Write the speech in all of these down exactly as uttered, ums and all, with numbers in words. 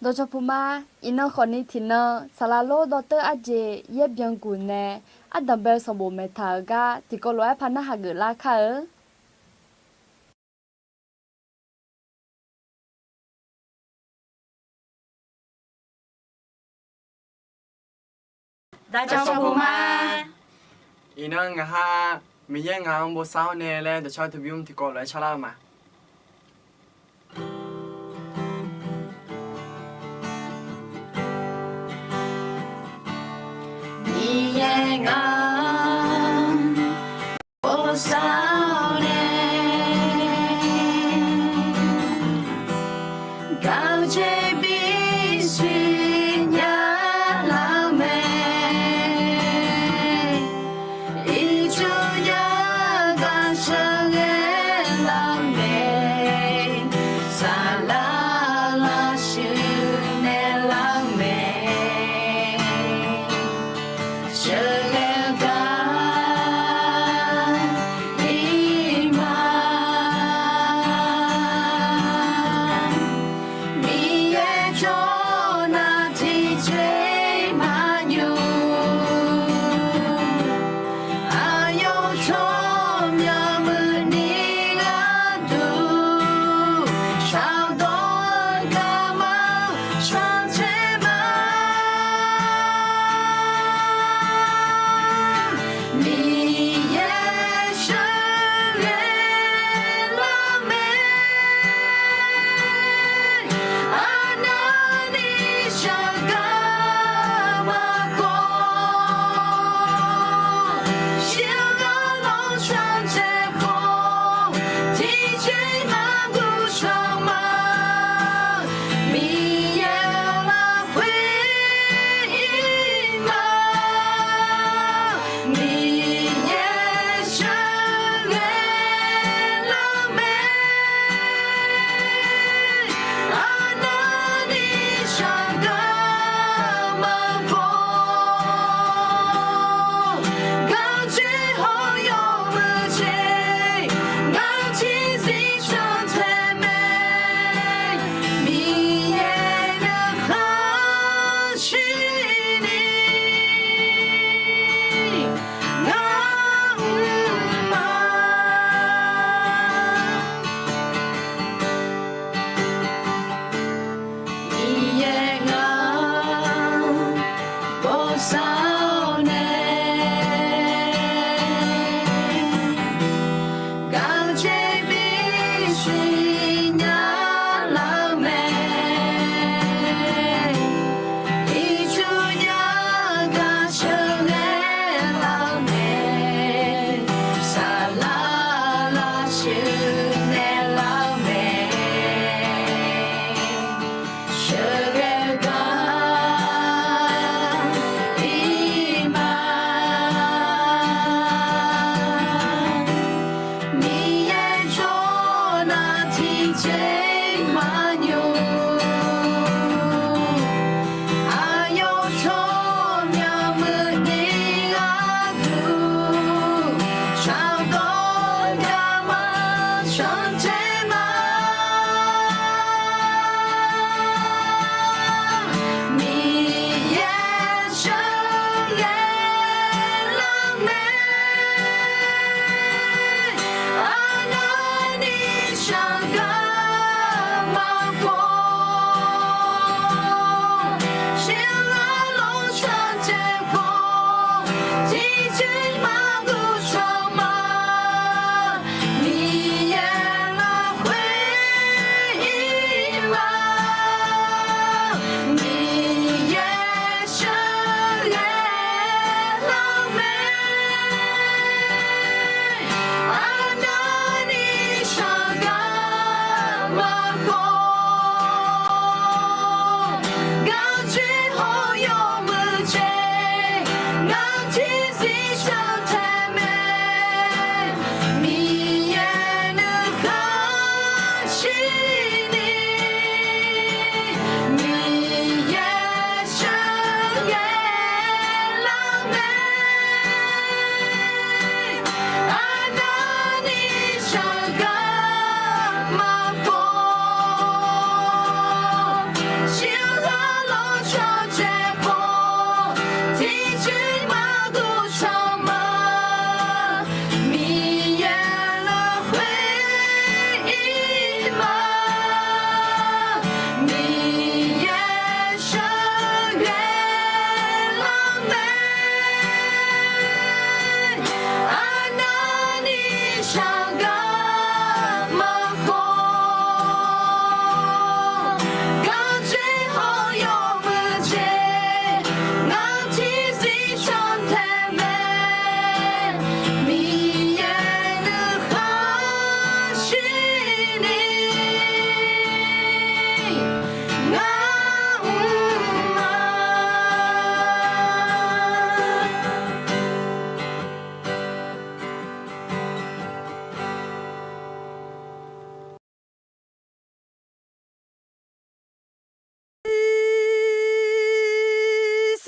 Dawqcawq puq ma. Iqnan khawfni tiqnan saqlaq lor dawrteur arjeq yaer byanguq nae ardanq bae-eu sanqbof maeqtaq-euq gar tiqkawv lof-aer par narhaq geuflar kar-eu. Dawqcawq puq ma. Iqnan ngaq ha Miqyaer ngaq-anr bosav-awr nae laer dawqcar teu bymr tiqkawv lof-aer carlar-eu ma. Miqyaer ngaq-anr bosav-awr nae gawqjeq bisiq nya lar mae. Ircuf jav gaq sheuqghae lar mae. Saqlaq lafshuif naeq lar mae. Sheuqghae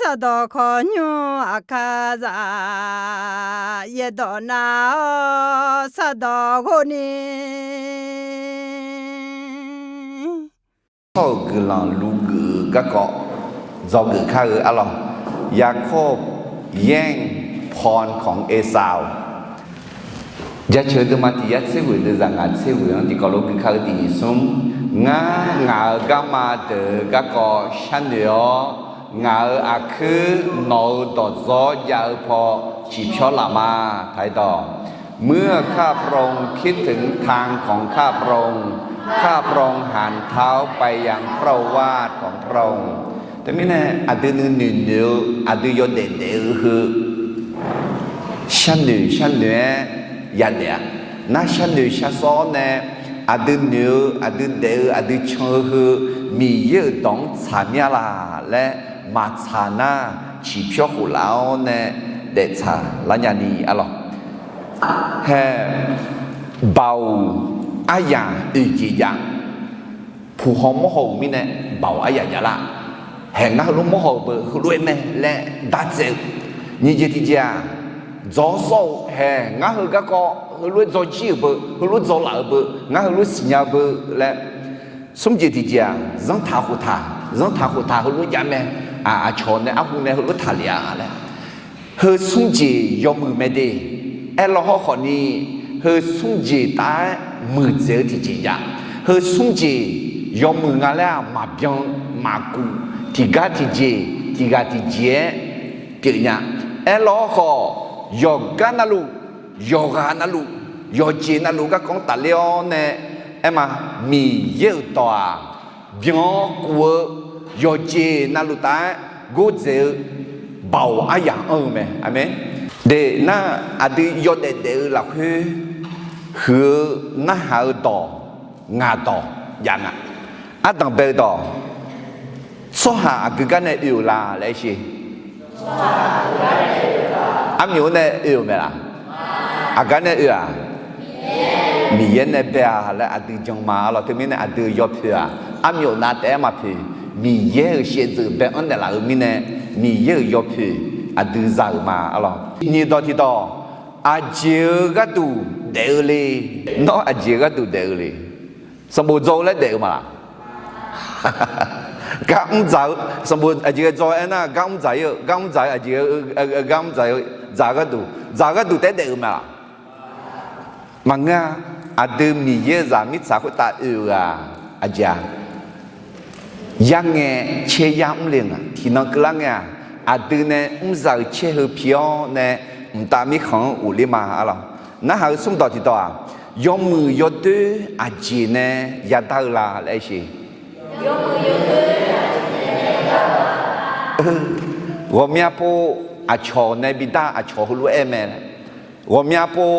taqdawq khawqnymr aqkar zaq, yaerdawq nav-awr sardawq ghov ni. Tsawrhaq-euq guiqlanq luf geuf-eu garkawv dzawgeuf kar-eu arlawq. ยาโคบแย่งพรของเอซาว Jaceuq deuvma tiq yar tser ghoeq deuv zaq ngaq tser ghoeq-anr tiqkawv lof gui kar-eu tiq nyiq smr, ngar ngaq-euq garma deuq-eu garkawv sharnoeq-awr, ngaq-euq aqkuir nawq-euq dawqdzawr jav-eu paw ciqpyawr laf ma. Taqdawq เมื่อข้าพระองค์คิดถึงทางของข้าพระองค์ ข้าพระองค์หันเท้าไปยังพระโอวาทของพระองค์ Teumirnae aqdui nuinoeq noeq-eu, aqdui yawdaef daef-eu heu sharnoeq sharnoeq-aer yadaef-a. Nar sharnoeq sharsawr-awr nae aqdui noeq-eu, aqdui daef-eu, aqdui can-eu heu Miqyaer-euq dawq-anr tsaq mir-a laq laer maqtsaq nar, ciqpyawr khof laf-awr nae daeftsaq lar nyani arlawq. Hae, baoq aryaq oeq jeq jav. Puq haw mawr haw-euq mirnae baoq aryaq jav lar. Hae, ngar heulof mawr haw-euq beu heulof-aer mae laer dartsaev-eu. Nyiq jeq tiq jeq-aq, dzaw-awr sawr-eu, hae, ngar heu garkawv heulof-aer dzaw jir-euq beu, heulof dzaw laf-euq beu, ngar heulof siqnya-eu beu laer. Smr jeq tiq jeq-aq, zanrtaq khoftaq, zanrtaq khoftaq heulof jav mae. Aqcawq nae arhu nae heulof taqlef-a laer. Heu smr jeq yawmuiq mae de. Aerlawr hawrkhawf ni, heu smr jeq taf-aer muiqdzaeq-eu tiqjeq jav. Heu smr jeq yawmuiq nga laer-aq maqbyan maqkuf, tiqgar tiqjeq, tiqghaq tiqjeq-aer pyeuf nya. Aerlawr hawrkhawf, yawqgar navluf, yawqghaq navluf, yawqjeq navluf garkawv-anr tafler-awr nae, aerma, Miqyaer-euq dawq-aq, byan-awr kuf-eu yawqjeq navluf taf-aer gordzaeq-eu baoq aryaq anr-eu mae. Aqmeq. De nar, aqdui yawdaef daef-eu lafkhoer huiq-eu narhaq-eu dawq, ngaq dawq jav nga. Ardanq bae-eu dawq, tsawrhaq aqgeu gar nae oe-euq la laer aer sher. Armyawf-anr nae oe-euq mae laq? Aqgar nae oe-aq? Miqyaer nae bae-a laer aqdui jan ma arlawq. Teumirnae aqdui-euq yawpoeq-aq, armyawf nav taef-aer maqpoeq. Miqyaer-euq shaevdzeuf bae-anr naeqlaf-euq mirnae, Miqyaer-euq yawpoeq aqdui za-euq ma arlawq. Nyiq dawq tiqdawq, aqjeq-eu gharduq daef-eu le. Nawr aqjeq-eu gharduq daef-eu le. Sanqbof dzaw-eu laer daef-eu ma laq? Gar mr dzaq-eu, sanqbof aqjeq ghae dzaw aernar, gar mr dzaq-ir-eu, gar mr dzaq-eu aqjeq, gar mr dzaq-eu, dzaq-eu gharduq, dzaq-eu gharduq taef-aer daef-eu ma laq? Maqngeur-a. Aqdui Miqyaer-euq zaq mirtsaq khoertav oe-euq-aq, aqjeq-a, yarngae caer yar mr le-eu nga. Tiqnan keuvlar ngae-aq, aqdui nae mrzaq-euq caer heu pi-awr nae mqtav mirkhanq-anr ghofler ma arlawq. Narhaq-eu smr dawq tiqdawq-aq, yawmuiq yawdoer aqjeq nae yadar-eu la laer aer sher. Ghawqmya pov aqcawq nae bidar aqcawq heulof-aer mae. Ghawqmya pov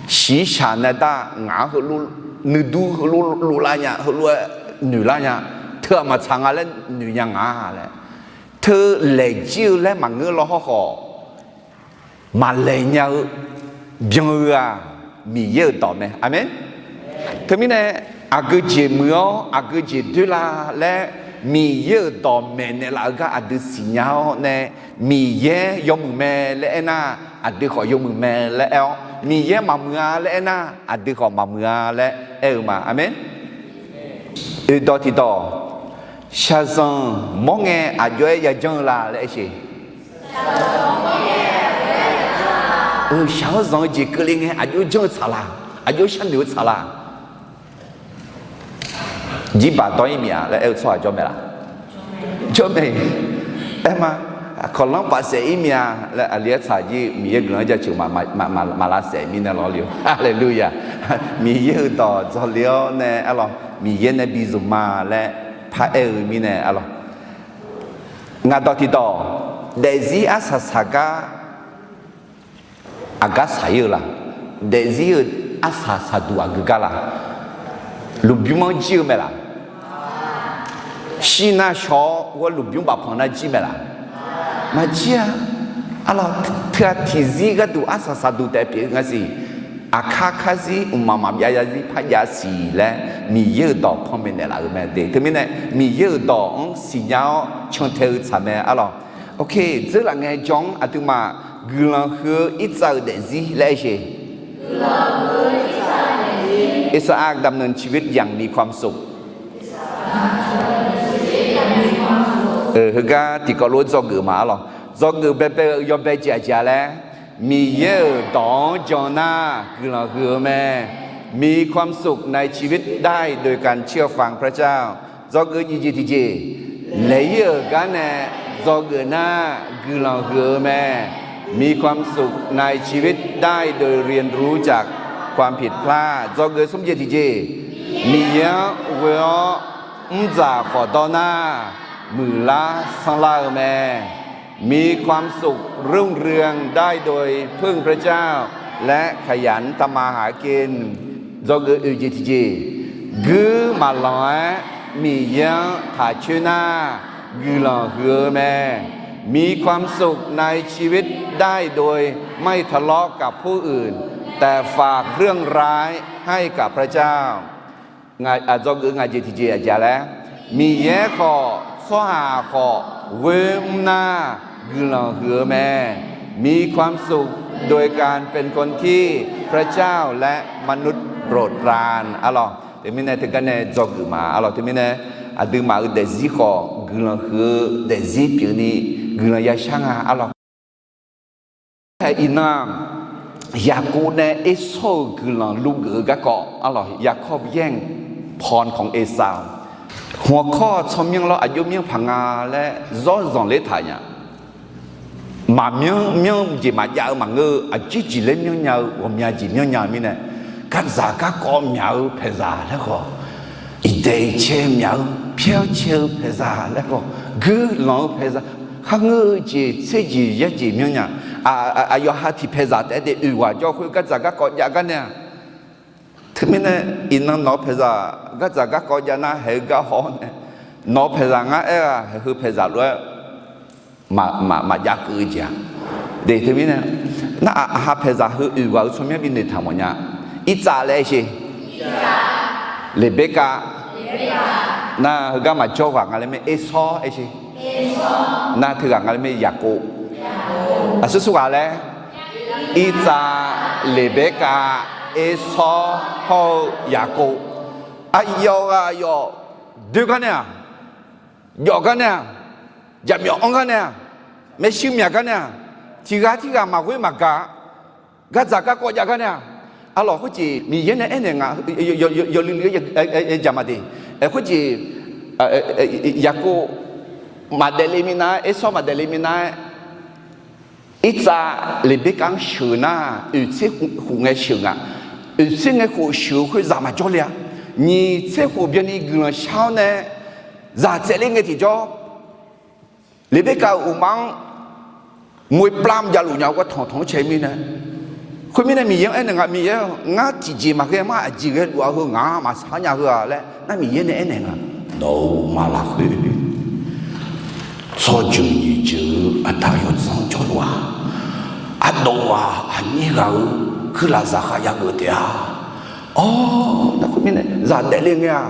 shiqshaq nae dar ngaq-anr heulof nuidur heulof loflar nya, heulof-aer noeqlar nya, teu-aq maqtsaq nga laer noeq nya nga laer, teu laeq jir-eu laer maqngeur law hawrkhawf, maqlaeq nya-eu byan-eu-aq, Miqyaer-euq dawq mae. Aqmeq. Teumirnae, aqgeu jeq muiq-awr aqgeu jeq doer la laer, Miqyaer-euq dawq maeqnaeq laf-eu gar aqdui siqnya-awr nae, Miqyaer yawmuiq mae laer aernar, aqdui khawf yawmuiq mae laer aer-awr, Miqyaer maqmuiq-a laer aernar, aqdui khawf maqmuiq-a laer aer-eu ma. Aqmeq. Oeqdawq tiqdawq, shaqzanq mawr ngae aqjox-aer yajanr-eu la laer aer sher. Shaq-anr zanq-eu jeq keuvle ngae aqjox janr-eu tsaq la? Aqjox sharnoeq-eu tsaq la? Jirbaq dawr-ir miq-a laer aer-eu tsawrhaq jawr mae laq? Jawr mae. Aerma, kawqlanr paf saef-ir miq-a laer aqli-aer tsaq jir Miqyaer guiqlanq-anr jaceuq maqlavsaef mirnae lawr le-eu. Haleluya. Miqyaer-euq dawq dzawle-awr nae arlawq, Miqyaer nae bi zmq ma laer paraer-eu mirnae arlawq. Ngaq dawq tiqdawq, daefzir arsaq saqgar aqgar saq-ir-eu la? Daefzir-eu arsaq saqduq aqgeu gar la? Lmqbymr-anr jir-eu mae laq? Shir nar shaw-awr ghawr lmqbymr bafpanq nar jir mae laq? Maqjir-a. Arlawq, teu-aq tiqzir gharduq arsaq saqduq taef pyeuf-eu nga siq. aqkar karzir mqmaq maqbyav zarzir par jav siq laer Miqyaer-euq dawq panmaeq naeqlaf-euq mae de. Teumirnae Miqyaer-euq dawq-anr siqnya-awr cantae-eu tsaq mae arlawq. Ok, dzeurlaf ngae jan-anr aqduimaf guiqlanq huiq-eu irtsav-euq daefzir laer aer sheq. อิสอัคดำเนินชีวิตอย่างมีความสุข Heugar tiqkawv lof-aer dzawgeuf ma arlawq. Dzawgeuf baebae-eu yawbae jeq aqjeq-a laer, Miqyaer-euq dawq-anr jan nar guiqlanq huiq-eu mae. มีความสุขในชีวิตได้โดยการเชื่อฟังพระเจ้า Dzawgeuf nyiq jeq tiqjeq, laeq-ir-euq gar nae dzawgeuf nar guiqlanq huiq-eu mae. มีความสุขในชีวิตได้โดยเรียนรู้จากความผิดพลาด Dzawgeuf smr jeq tiqjeq, Miqyaer-anr ghoe-awr mrdzaq khawf dawr nar, muiqlar sanrlar-eu mae. มีความสุขรุ่งเรืองได้โดยพึ่งพระเจ้า และขยันทำมาหากิน Dzawgeuf oeq jeq tiqjeq, guir maqlanq-aer Miqyaer-anr taq coer nar guiqlanq huiq-eu mae. มีความสุขในชีวิตได้โดยไม่ทะเลาะกับผู้อื่น แต่ฝากเรื่องร้ายให้กับพระเจ้า Dzawgeuf ngaq jeq tiqjeq aqjeq laer, Miqyaer khawf tsawrhaq khawf ghoer mr nar guiqlanq huiq-eu mae. มีความสุขโดยการเป็นคนที่พระเจ้าและมนุษย์โปรดปราน arlawq. Teumirnae teugar nae dzawgeuf ma arlawq. Teumirnae aqduimaf-euq daefzir khawf guiqlanq huiq-eu daefzir pyeufni guiqlanq yashar nga arlawq. Iqnan-aq, Yaqkov nae Ersawr-euq guiqlanq luvgeuf-eu garkawv arlawq, Yakob แย่งพรของเอซาว Hmq-awr kawr-eu tsawrmyanr lawr aqjox myanr paq nga laer zawr zanqler taq nya. Maqmyanr myanr jeq maqjav-eu maqngeur-eu aqjir jeq laer myanr nya-eu ghawqmya jeq myanr nya-eu mirnae, gardzaq garkawv myaq-eu paeqzaq laer khawf, iqdaeq iqcae myaq-eu pyaer-awr cae-eu paeqzaq laer khawf, guiqlanq-eu paeqzaq, kharngeur-eu jeq tser jeq yar jeq myanr nya. Aqyawf ha tiq paeqzaq taef-aer de oeq ghaq jawr khoer gardzaq garkawv jav gar nae-aq, teumirnae iqnan nawq-eu paeqzaq gardzaq garkawv jav nar haeq-eu gar haw-awr nae, nawq-eu paeqzaq ngar aer-aq haeq heu paeqzaq lof-aer maqjav keuv-eu jeq-aq. De teumirnae, nar aqha paeqzaq heu oeq ghaq-eu tsawrmyanr binoeq taq mawf nya. Irtsav laer aer sher. Leqberkav. Nar heugar maqjawr ghaq nga laer mae Ersawr aer sher. Nar teughaq nga laer mae Yaqkov. Aqsur sur ghaq laer, Irtsav, Leqberkav, Ersawr hawr-eu Yaqkov. Aqyawf ghaq aqyawf doer gar nae-aq, jawf gar nae-aq, jaqmyawf anr gar nae-aq, maershuir myaq gar nae-aq, tiq ghaq tirghaq maqghoer maqgaq, gardzaq garkawv jav gar nae-aq, arlawq khoerjeq Miqyaer nae aernaeq nga, yawluiv luiv-aer jaq ma de. Khoerjeq Yaqkov maqdaef le minav-aer, Ersawr maqdaef le minav-aer, Irtsav Leqberkav-anr sheuq nar, oeq tser khof ngae sheuq nga. Oeq tser ngae khof sheuq-eu khoer zaq maqjawr le-a. Nyiq tser khof byanni guiqlanq shar-awr nae zaq tsaevler ngae tiqjawr, Leqberkav-euq uqma-anr moe plam javluf nya-eu gar tanq tanq-anr cae mirnae, khoermirnae Miqyaer-anr aernaeq nga, Miqyaer-aq, ngar tiqjeq maqghae mar aqjeq ghae luf-a heu ngaq-anr maqsar nya heu-a laer nar Miqyaer nae aernaeq nga. Nawq-euq maqlaq khoer tsawrjeuq nyiq jeuq-eu aqda yawdzanr jawrluf-a. Ardov-aq aqnyir ghaq-eu kuirlaf zaqkhav jageuf taef-a. Awr, nar khoermirnae zaq daefle ngae-aq,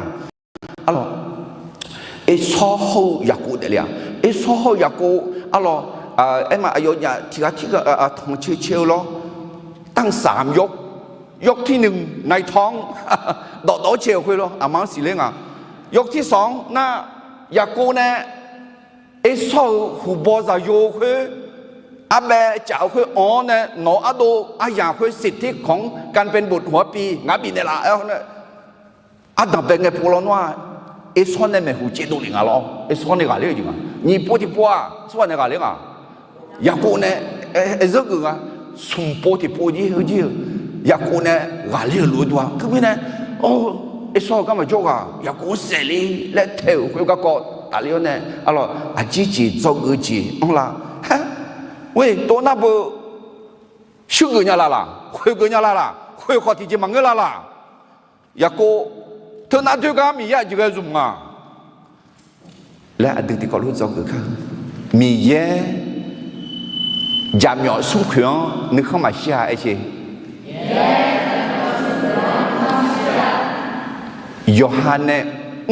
arlawq, Ersawr hawr-eu Yaqkov daefle-a. Ersawr hawr-eu Yaqkov, arlawq, aerma aqyawfnyaf tiq ghaq tirghaq tanq cae cae-eu lawr, ตั้งสามยก, yawktirnui naitanq-anr dawqdawq-awr cae-euq khoer lawr aqma-anr siqler nga. Yawktirsanq-anr nar, Yaqkov nae Ersawr-euq huqbaw zaqyo khoer, arbaev caf-eu khoer anq-awr nae nawq-eu ardov aryamq khoer siqtir kanq-anr กลายเป็นบุตรหัวปี ngaq bifnaeq laf-aer-awr nae, ardanqbae ngae pov lawnmr-aq, Ersawr nae maeqhu caevdov lef nga lawr, Ersawr nae ghaqler-eu jeq nga. Nyiq pov tiqpov-aq, Ersawr nae ghaqler nga. Yaqkov nae aer zeur geuf nga. Smq pov tiqpov jir-eu jir-eu, Yaqkov nae ghaqler-euq lof-aer dov-a. Teumirnae, Ersawr-eu gar maqjawr ghaq Yaqkov-anr saefle laer tae-euq khoer garkawv tafler-awr nae, arlawq, aqjir jeq dzawgeuf jeq anrlar. Aer, ghoe tov nar beu, shuir geuf nya la laq, khoeq geuf nya la laq, khoeq khawf tiqjeq maqngeur la laq. Yaqkov, teunav doer gar Miqyaer aqjeq ghae zmq nga laer aqdui tiqkawv lof dzawgeuf kar-eu. Miqyaer jaqmyawf smrkhoeq-anr nuikhanr maqshir-a aer sher. Yawqha nae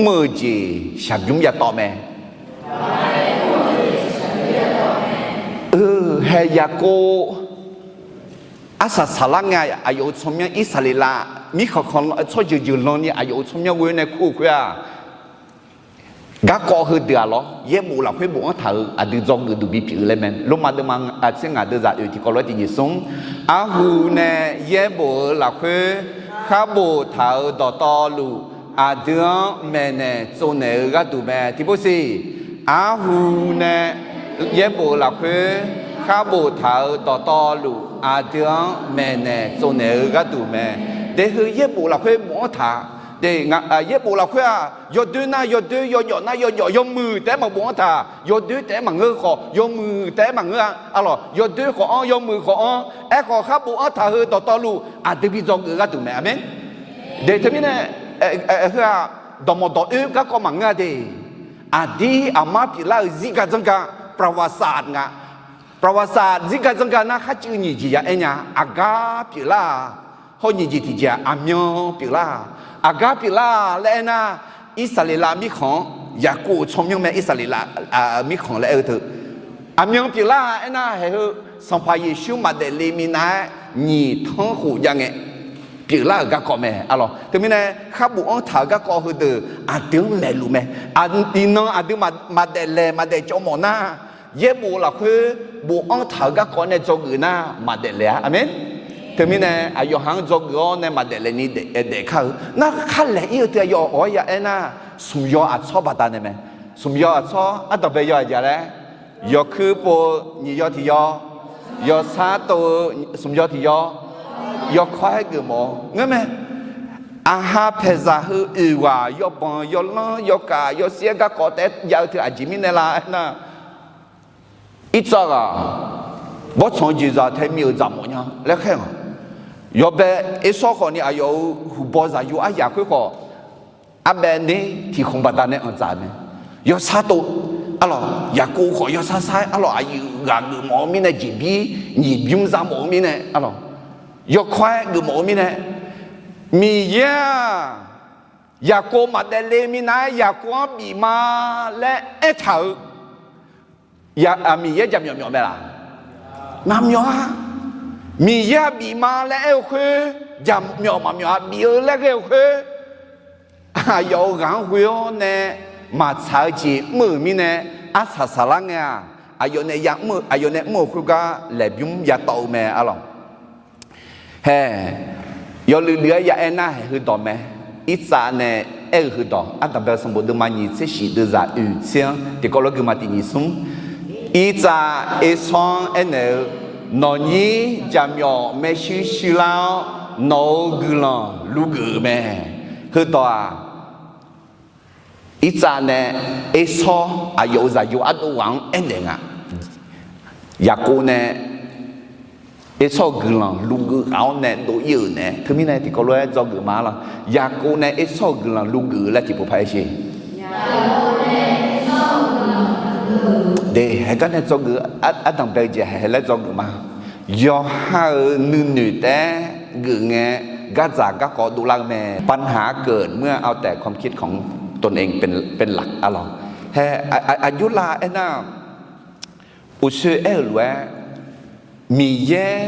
mr-eu jeq shaqbymr yatawv mae. Hae, Yaqkov arsaq saqlar ngae, aqyawf-euq tsawrmyanr Irsaqleqlav mirkhanq khanq tsawrjeuq jeuq lanni aqyawf-euq tsawrmyanr ghoe nae kur-eu khoer-aq, garkawv heudeuq-aq lawr, yaerbof lafkhoer bofanr taq-euq aqdui dzawgeuf duq bipyeuf-eu laer mae. Lormav deuvma tser ngaq deuvzaq oeq tiqkawv lof-aer tiqjeq smr. Arhu nae yaerbof-euq lafkhoer khar boftaq-euq dawqtawvluf, aqdui-anr maeqnaeq tsovnaeq-eu gharduq mae. Tiqpov siq, arhu nae yaerbof-euq lafkhoer khar boftaq-euq dawqtawvluf, aqdui-anr maeqnaeq tsovnaeq-eu gharduq mae. Daefheu yaerbof lafkhoer bofanr taq. Yaerbof lafkhoer-aq, yawdoer nar yawdoer, yawjawf nar yawjawf, yawmuiq taef-aer maqbofanr taq, yawdoer taef-aer maqngeur khawf, yawmuiq taef-aer maqngeur-a. Arlawq, yawdoer khawf-anr, yawmuiq khawf-anr, aerkhawf khar bofanr taq-eu dawqtawvluf, aqdui bi dzawgeuf-eu gharduq mae. Aqmeq. Dae teumirnae, heu-aq, dawqmawq dawq oer garkawv maqngeur-a de. Aqdir aqmar pyeuflar-euq zirga dzanrga, ประวัติศาสตร์ nga. ประวัติศาสตร์ zirga dzanrga nar kharcuiv nyiq jeq ya aer nya. Aqgar pyeuflar-aq, hawr nyiq jeq tiqjeq-aq, aqmyan pyeuflar-aq. Aqgar pyeuflar-aq laer aernar, Irsaqleqlav mirkhanq-anr, Yaqkov-euq tsawrmyanr mae, Irsaqleqlav mirkhanq laer aer-eu teu, aqmyan pyeuflar-aq aernar, haeq heu Sanqpaq Yeqsur maqdaef le minav-aer nyiq tanr khof jav ngae pyeuflar-euq garkawv mae. Arlawq, teumirnae khar bofanr taq-euq garkawv heudeuq aqdui-anr maeqluf mae. Iqnan aqdui maqdaef laeq maqdaef cawv mawf nar, yaerbof lafkhoer bofanr taq-euq garkawv nae dzawgeuf nar maqdaef laeq-a. Aqmeq. Teumirnae aqyawf ha-anr dzawgeuf-awr nae maqdaef laeq ni daef kar-eu nar, khar laeq ir-eu teu aqyawf awq-aer ya aernar, smq yaw aqtsawr baqdanae mae. Smq yaw aqtsawr ardanqbae yaw aqjeq laer, yawkuir pov-eu nyiq yaw tiq yaw, yawsar tov-eu smq yaw tiq yaw, yawkawr-aer geufmawf-eu ngeurmae. Aqha paeqzaq heu oeq ghaq yawbanq yawlanr yawkaf yawsir-aer garkawv taef-aer jav-eu teu aqjeq mirnae la aernar, Irtsav ghaq bawrtsanq-eu jeqzaq tae mir-euq dzaqmawf nya laer khaer-aq, yawbae Ersawr khawfni aqyawf-euq huqbaw zaqyo aryaq khoer khawf, arbaev ner tiq khmq baqdanae anqdzaq mae. Yawsar tov, arlawq, Yaqkov khawf yawsar sar-aer arlawq, aqyuif ghaq geufmawf-eu mirnae jeqbir nyiq bymr za mawf-eu mirnae arlawq, yawkawr-aer geufmawf-eu mirnae, Miqyaer-aq Yaqkov maqdaef le minav-aer Yaqkov-anr bif ma laer aertaq-euq Miqyaer jaqmyawf myawf mae laq? Maqmyawf-a. Miqyaer-aq bif ma laer aer-eu khoer, jaqmyawf maqmyawf-a, bif-eu laer ghae-eu khoer, aqyawf-euq ghaq-anr ghoe-awr nae maqtsaq-eu jeq mr-euq mirnae, arsaq saqlar ngae-aq, aqyawf nae ya mr-eu, aqyawf nae mr-euq khoergar laeqbymr yatawv-eu mae arlawq. Hae, yawluiv luiv-aer ya aer nar haeq heudawq mae. Irtsav nae aer-eu heudawq, ardanqbae sanqbof deuvma nyiq tser shif deuvzaq oeq tser-anr tiqkawv lof-aer geufma tiq nyiq smr. Irtsav Ersawr-anr aernaeq-eu, Nawqnyir jaqmyawf maershuir shuirlar-awr, nawq-euq guiqlanq luv geuf-euq mae. Heudawq-aq, Irtsav nae Ersawr aqyawf-euq zaqyo ardov ghaq-anr aernaeq nga. Yaqkov nae Ersawr-euq guiqlanq luv geuf ghaq-awr nae dov ir-euq nae, teumirnae tiqkawv lof-aer dzawgeuf ma lawq. Yaqkov nae Ersawr-euq guiqlanq luv geuf-eu laer tiqpov paq-aer shir. De, haeq gar nae dzawgeuf, ardanqbae-eu jeq haeq laer dzawgeuf ma. Yawqha-euq nuinoeq taef-aer geuf ngae, gardzaq garkawv dovlar-eu mae. ปัญหาเกิดเมื่อเอาแต่ความคิดของตนเองเป็นเป็นหลัก arlawq. Hae, aqjox la aernar, uqshoe aer-euq lof-aer, Miqyaer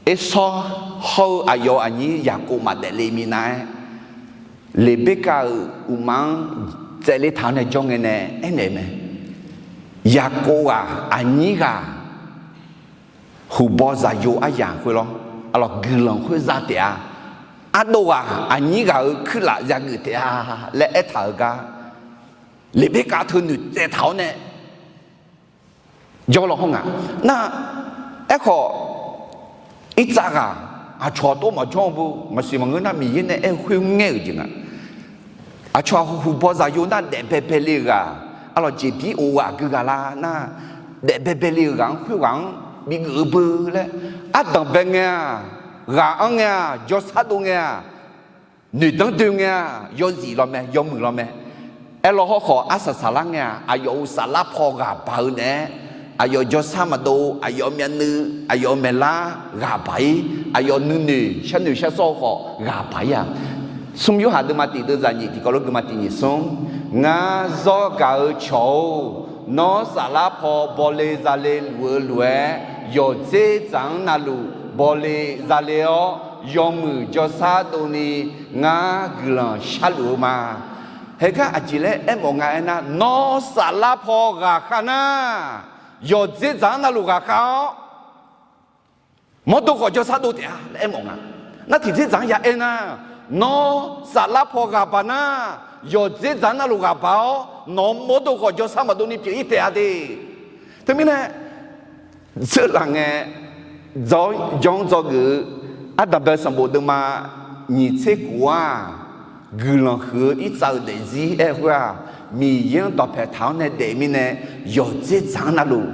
Ersawr hawr-eu aqyawf aqnyir Yaqkov maqdaef le minav-aer, Leqberkav-euq uqma-anr tsaevle taq-awr nae jawr ngae nae aernaeq mae. Yaqkov ghaq aqnyir ghaq huqbaw zaqyo aryaq khoer lawr, arlawq, guiqlanq khoer za taef-a. Ardov ghaq aqnyir ghaq-euq kuirlaf yageuf taef-a laer aertaq-euq gar, Leqberkav teu noeqtsaev taq-awr nae jawr law hawr nga. Nar, aerkhawf, Irtsav ghaq aqcawq tov maqjawr-eu bu maqsiq maqngeur nar, Miqyaer nae aer-eu khoer ngaer-euq jeq nga. Aqcawq huqbaw zaqyo nar daef baebae le-euq ghaq, arlawq, jeqbir of ghaq gui ghaq la nar, daef baebae le-euq ghaq-anr khoerghaq-anr bigeuf-eu beu laer, ardanqbae ngae-aq, ghaq-anr ngae-aq, jawrsar dov ngae-aq, noeqdanr doe ngae-aq, yawzif law mae, yawmuiq law mae. Aerlaw hawrkhawf arsaq saqlar ngae-aq, aqyawf-euq saflar paw ghaq baq-eu naeq-aer, aqyawf jawrsar maqdov, aqyawf myavnuiv, aqyawf maeqlar ghaq baq-ir, aqyawf nuinoeq sharnoeq sharsawr-eu khawf ghaq baq-ir-aq, Smr Yorhaq deuvma tiq deuvzaq nyiq tiqkawv lof geuvma tiq nyiq smr. Ngar zawr gaq-eu cawq-or, nawr saflar paw bawle zale luf-eu lof-aer, yawqdzer dzaq-anr navluf bawle zale-awr, yawmuiq jawrshar dovni ngar guiqlanq sharluf-eu ma. Heugar aqjeq laer aermawf nga aernar, nawr saflar paw ghaqkhav nar, yawqdzer dzaq-anr navluf ghaqkhav-awr, mawrdo khawf jawrshar dov taef-a laer aermawf nga. Nar tiqdzer dzaq-anr ya aernar, nawr saflar paw ghaq baq nar, yawqdzer dzaq-anr navluf ghaq baq-awr, nawq-anr mawrdo khawf jawrshar maqdov ni pyeuf-ir taef-a de. Teumirnae, dzeurlaf ngae, jawr-anr dzawgeuf-eu ardanqbae sanqbof deuvma nyiq tser khof-aq, guiqlanq huiq-eu irtsav-euq daefzir aer-eu khoer-aq, Miqyaer-anr dawqpae taq-awr nae daef mirnae, yawqdzer dzaq-anr navluf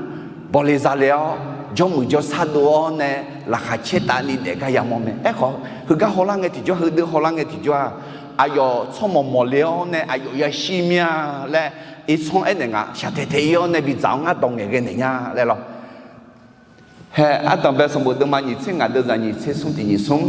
bawle zale-awr, jawrmuiq jawrshar dov-awr nae laqkhaq caer tavni daef gar yamawr mae. Aerkhawf, heugar hawlar ngae tiqjawr, heudeuq hawlar ngae tiqjawr-aq, aqyawf tsawrmawq mawqle-awr nae aqyawf yashir mir-a laer, irsanr aernaeq nga, shaqtaeq taeq-ir-awr nae bidzaq-awr ngar dawq ngaeqghae naeq nya laer lawr. Hae, ardanqbae sanqbof deuvma nyiq tser ngaq deuvzaq nyiq tser smr tiq nyiq smr.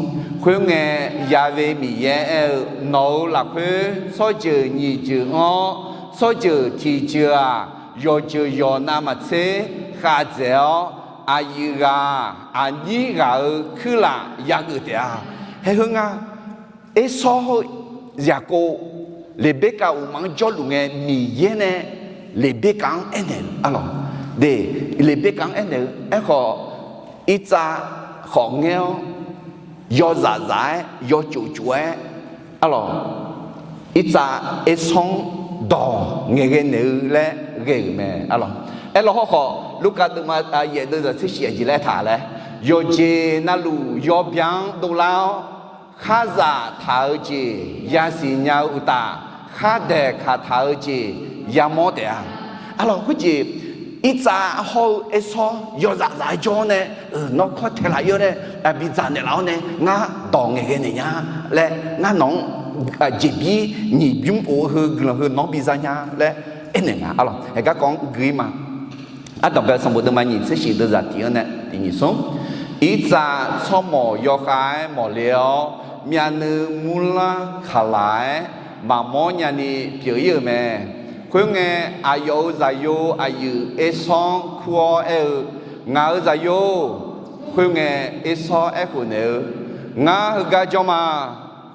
Khoerngae, yave Miqyaer aer-eu, Nawq-euq lafkhoer tsawrjeuq nyiq jeuq anr-awr, tsawrjeuq tiq jeuq-aq, yawqjeuq yawqnav maqtser khavdzaeq-awr, aqyuif ghaq aqnyir ghaq-euq kuirlaf yageuf taef-a. Hae, heu nga, Ersawr heu Yaqkov Leqberkav uqmaf-anr jawrluf ngae, Miqyaer nae Leqberkav-anr aernaeq-eu arlawq. De, Leqberkav-anr aernaeq-eu aerkhawf, irtsav khawf ngaer-awr, yawzaf zaf-aer yawcof cof-aer arlawq, irtsav Ersawr-anr dawq ngaeqghae naeq-eu laer ghae-euq mae arlawq. Aerlawq hawrkhawf, Lurkaf deuvma yaef deuvzaq tser shif aqjeq laer taq laer, yawqjeq navluf yawbya-anr dovlar-awr, khar zaf taq-eu jeq yasiq nya-eu uqtaf, khardaeq kaq taq-eu jeq yamawr taef-a. Arlawq, khoerjeq irtsav hawr-eu Ersawr yawzaf zaf-aer jawr-awr nae, nawr kawr taeq laf-ir-awr nae, bidzaq naeqlaf-awr nae ngar dawq ngaeqghae naeq nya laer, ngar nawq-anr jeqbir nyiq bymr of-eu heu guiqlanq heu nawq-anr biza nya laer aernaeq nga arlawq. Hae, garkawv-anr gui-ir ma. Ardanqbae sanqbof deuvma nyiq tser shif deuvzaq tiq-anr nae tiq nyiq smr. Irtsav tsawrmawq yawkhav-aer mawqle-awr, myavnuiv murlar kaqlaq-aer maqmawr nyani pyeuf-ir-euq mae. Khoerngae, aqyawf-euq zaqyo aqyuif Ersawr-anr kur-awr aer-eu, Ngaq-euq zaqyo, khoerngae Ersawr aerkhof naeq-eu, Ngar heugar jawr ma.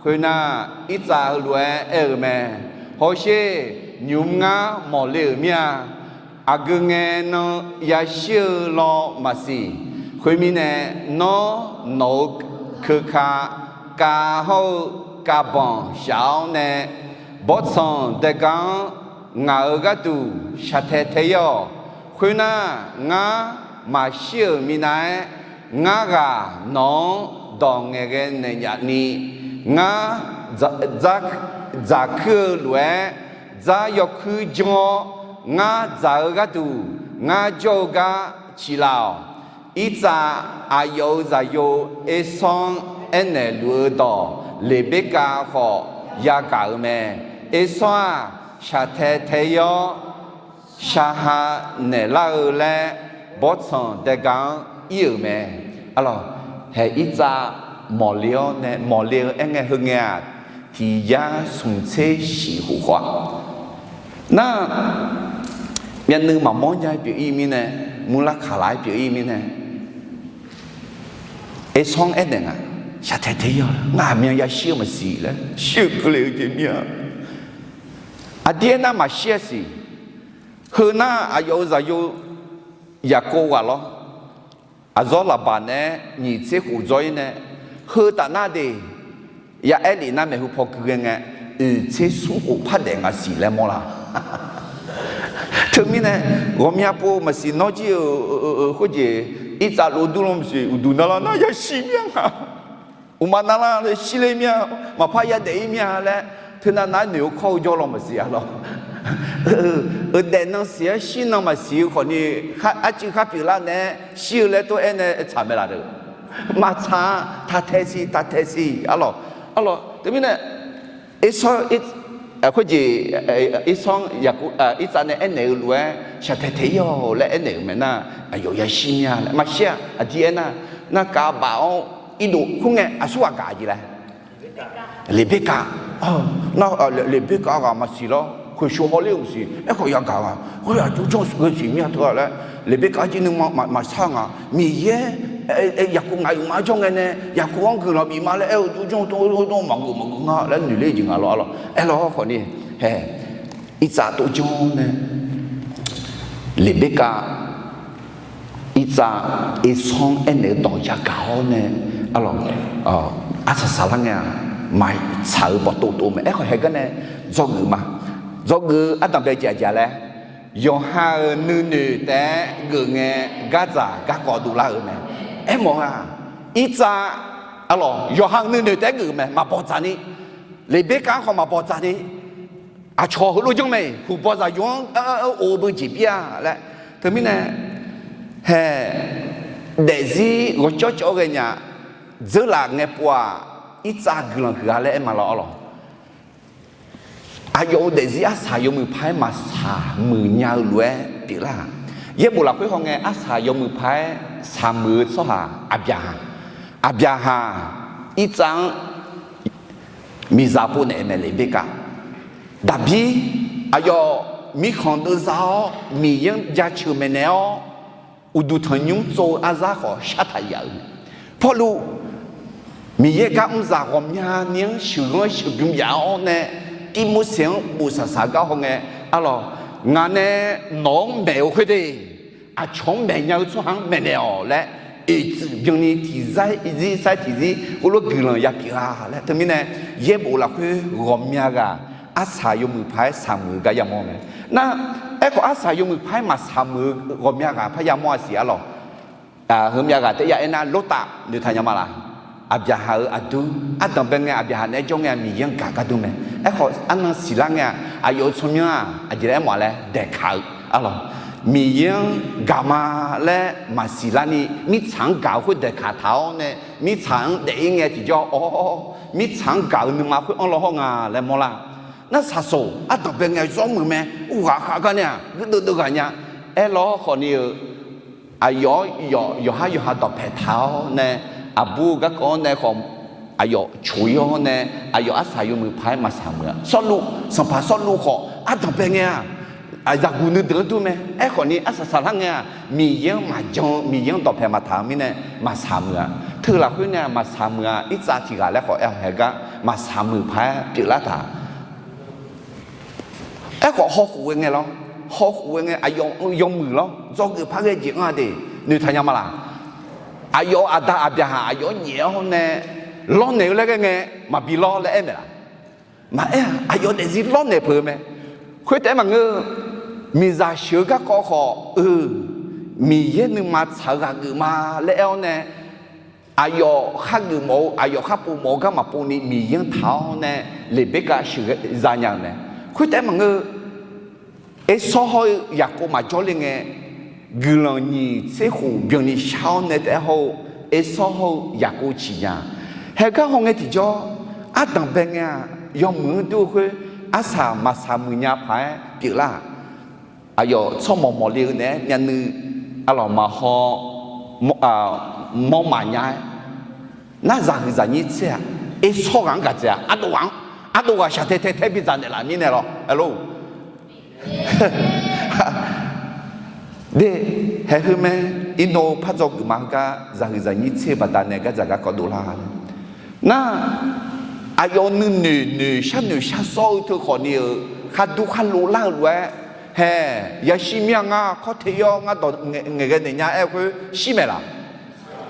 Khoernar, irtsav heulof-aer aer-eu mae. Hawsher, nymq-mr ngar mawqle-euq mir-a. Aqgeu ngae nan yashir-eu law maqsiq. Khoermirnae, nawr nawq-euq keuka kav hawr-eu kavbanq shaf-awr nae, bawrtsanq daega-anr ngaq-euq gharduq shaqtae tae-ir-awq. Khoernar, ngar maqshir-euq minav-aer, ngar ghaq nawq-anr dawq ngaeqghae naeq nyaf ni, ngar dzaq kuir-eu lof-aer dzar yawkuir janr-awr, ngar dzaq-eu gharduq ngar jawr-eu gar ciqlaf-awq. Irtsav aqyawf-euq zaqyo Ersawr-anr aernaeq luf-eu dawq Leqberkav khawf yagaq-euq mae. Ersawr-aq, shaqtae tae-ir-awr, shaqha naeqlar-eu laer bawrtsanq daega-anr ir-euq mae. Arlawq, hae irtsav mawqle-awr nae mawqle-eu aerngae heungae-aq, tiq yar smq tser shif khof khawf-a. Nar, myavnuiv maqmawr nya-aer pyeuf-ir mirnae, murlar kaqlaq-aer pyeuf-ir mirnae, Ersawr-anr aernaeq nga, shaqtae tae-ir-awq, ngaq myan yashir-eu maqsiq laer shir-eu keuvle-eu jeq mir-a. Aqdir aernar maqshir-a siq. Heunar aqyawf-euq zaqyo Yaqkov ghaq lawr, aqzawr Laqbaq naeq-aer nyiq tser khof dzawr-ir nae, heu taf nar de, ya aer lef nar maeqhu paw gui ghae ngae, oeq tser smr khof par daef ngaq siq laer mawrlar. Teumirnae, ghawqmya pov maqsiq nawr jir-euq khoerjeq, irtsav lov dur lanr maqsiq uqduq narlar nar yashir mir-a nga. Uqma narlar shirler mir-a, maqpar yadaef-ir mir-a laer, teunav nav-aer noeq-eu kawr-eu jawr law maqsiq-a lawr. Euqdaef nan siq-aer shir nan maqsiq-eu khawfni, arcuiv khar pyeuflar nae-aer shir-eu laer tov-aer nae tsaq mae laf deuq. Maqtsaq-a, taq tae siq, taq tae siq arlawq. Arlawq, teumirnae, Ersawr, khoerjeq, Ersawr-anr Yaqkov, irtsav nae aernaeq-eu lof-aer shaqtae tae-ir-awq laer aernaeq-euq mae nar, aqyawf yashir mir-a laer maqshir-a. Aqdir aernar, narkav baf-awr irdov khoerngae aqsurghaq gaq jeq laer Leqbirkav, nar, Leqbirkav ghaq maqsiq lawr, khoeqsho hawler-eu maqsiq. Aerkhawf yagaq nga, khoer aqjox janr ghae siq mir-a teu-a laer, Leqbirkav jir nuima maqsar nga. Miqyaer, Yaqkov ngaq uiqma jawr ngae nae, Yaqkov-anr guiqlanq bif ma laer aer-eu aqjox janr-eu dawr maqgeuf maqgeuf nga laer noeqler jeq nga lawr, arlawq. Aerlawr khawfni, hae, irtsav tov janr nae, Leqbirkav irtsav Ersawr-anr aernaeq-eu dawq yagaq-awr nae, arlawq, arsaq saqlar ngae-aq, maqtsaq-eu bawqtov tov mae. Aerkhawf haegar nae dzawgeuf ma. Dzawgeuf-eu ardanqbae jeq aqjeq laer, yawqha-euq nuinoeq taef-aer geuf ngae, gardzaq garkawv dovlar-eu mae. Aermawf-aq, irtsav, arlawq, yawqha-euq nuinoeq taef-aer geuf mae, maqbawq dzaq ni. Leqbirkav-anr khawf maqbawq dzaq ni. Aqcawq heulof janr mae, huqbawq zaqyo-anr or beu jeqbir-a laer. Teumirnae, hae, daefzir ghawqcawv cawv ghae nya, dzeurlaf ngae pov-aq, irtsav guiqlanq huiq-a laer aer ma lawr, arlawq. Aqyawf-euq daefzir arsaq yawmuiq paq-aer maqsaq muiq nya-eu lof-aer pyeuflar-aq. Yaerbof lafkhoer hawngae arsaq yawmuiq paq-aer saq muiq-eu tsawrhaq Aqbyaqhaq. Aqbyaqhaq irtsav-anr miqzaq pov naeq-eu mae Leqbirkav. Daqbir, aqyawf mirkhanq deuvza-awr Miqyaer-anr jaceuq maeqnaeq-awr, uqduq tanqnymr tsov-eu arzar khawf shartaq yaf-euq mae. Pawrluv, Miqyaer gar mrzaq ghawqmyani-anr sheuqghanr sheuqbym yaf-awr nae, Tirmorseq-anr bof saqsaq gar hawngae, arlawq, ngaq nae nawq-anr maeq-eu khoerde, aqcawq-anr maeqnya-eu tsawrhaq-anr maeqnaeq-awq laer, oeqtsuif byanni tiqzar zir sar tiqzir heulof guiqlanq yapyeuf-a laer. Teumirnae, yaerbof lafkhoer ghawqmya ghaq arsaq yawmuiq paq-aer saq muiq-eu gar yamawr mae. Nar, aerkhawf arsaq yawmuiq paq-aer maqsaq muiq-eu ghawqmya ghaq par yamawr-a siq, arlawq. Heumyav ghaq taef ya aernar, Lortav noeqtaq nya ma laq? Aqbyaqhaq-euq aqdur, ardanqbae ngae Aqbyaqhaq naeq-aer jawr ngae-a Miqyaer-anr gaq gar dur mae. Aerkhawf arnan siqlar ngae-aq, aqyawf-euq tsawrmyanr-aq aqjeq laer aermawf-a laer daeqkaq-eu, arlawq, Miqyaer-anr gaq ma laer maqsiq larni mirtsaq-anr gaq-eu khoer daeqkaq taq-awr nae, mirtsaq-anr daef-ir ngae tiqjawr, awr, mirtsaq-anr gaq-eu nuima khoer anr law hawr nga laer mawrlar. Nar saqsoq ardanqbae ngae zawr muiq mae, uqghaq khav gar nae-aq guirdeuv deuv ghaq nya. Aerlawr khawfni-eu, aqyawf-anr yawqhar yawqha dawqpae taq-awr nae, aqbur-eu garkawv-anr nae khawf, aqyawf coq-ir-awr nae, aqyawf arsaq yawmuiq paq-aer maqsaq muiq-a. Sawrluv, sanqpaq Sawrluv khawf ardanqbae ngae-aq, zaqguq nuideuq-anr dur mae. Aerkhawfni arsaq saqlar ngae-aq, Miqyaer-anr maqjan-eu, Miqyaer-anr dawqpae maqtaq-eu mirnae maqsaq muiq-a. Teu lafkhoer nae maqsaq muiq-a. Irtsav tiq ghaq laer khawf aer-awq haegar maqsaq muiq paq-aer pyeuflar taq. Aerkhawf hawkhof ghae ngae lawr, hawkhof ghae ngae aqyawf yawmuiq lawr, dzawgeuf par ghae jeq anr-a de, noeqtaq nya ma laq? Aqyawf-euq aqda Aqbyaqhaq aqyawf-anr nyaef-awr nae lawrnaeq-eu laer ghae ngae, maqbi lawr laer aer mae laq? Maqaer-aq, aqyawf daefzir lawrnaeq peuq-eu mae. Khoertaef-aer maqngeur-eu, miqzaq sheuq-eu garkawv khawf-eu, Miqyaer nuima tsaq-eu ghaq geuf ma laer aer-awr nae, aqyawf khar geuf mawf-eu, aqyawf khar pov mawf-eu gar maqpov ni Miqyaer-anr taq-awr nae, Leqbirkav sheuqza nya-euq mae. Khoertaef-aer maqngeur-eu, Ersawr hawr-eu Yaqkov maqjawr le ngae, guiqlanq nyiq tser khof byanni shar-awr nae taef-aer hawr-eu, Ersawr hawr-eu Yaqkov ciq nya. Haegar hawngae tiqjawr, ardanqbae ngae-aq, yawmuiq-anr dur-eu khoer, arsaq maqsaq muiq nya paq-aer pyeuflar-aq, aqyawf tsawrmawq mawqle-eu naeq-aer myavnuiv, arlawq maqhaw, mawr maqnya-aer, nar zaqhuiq zaqnyir tser-aq, Ersawr ghaq-anr gaq dzaeq-a, ardov ghaq-anr, ardov ghaq shaqtae tae tae bidzaq naeqlaf mirnae lawr, aerlor. De, haeq heu mae, iqnan par dzawgeuf ma heugar zaqhuiq zaqnyir tser-eu baqdanae gardzaq garkawv dovlar. Nar, aqyawf nuinoeq noeq sharnoeq shar sawr-eu teu khawfni-euq khardur kharlov lar-eu lof-aer, haeq, yashir mir-a ngar kawr te-ir-awr ngar dawq ngaeqghae naeq nya-aer khoer shir mae laq?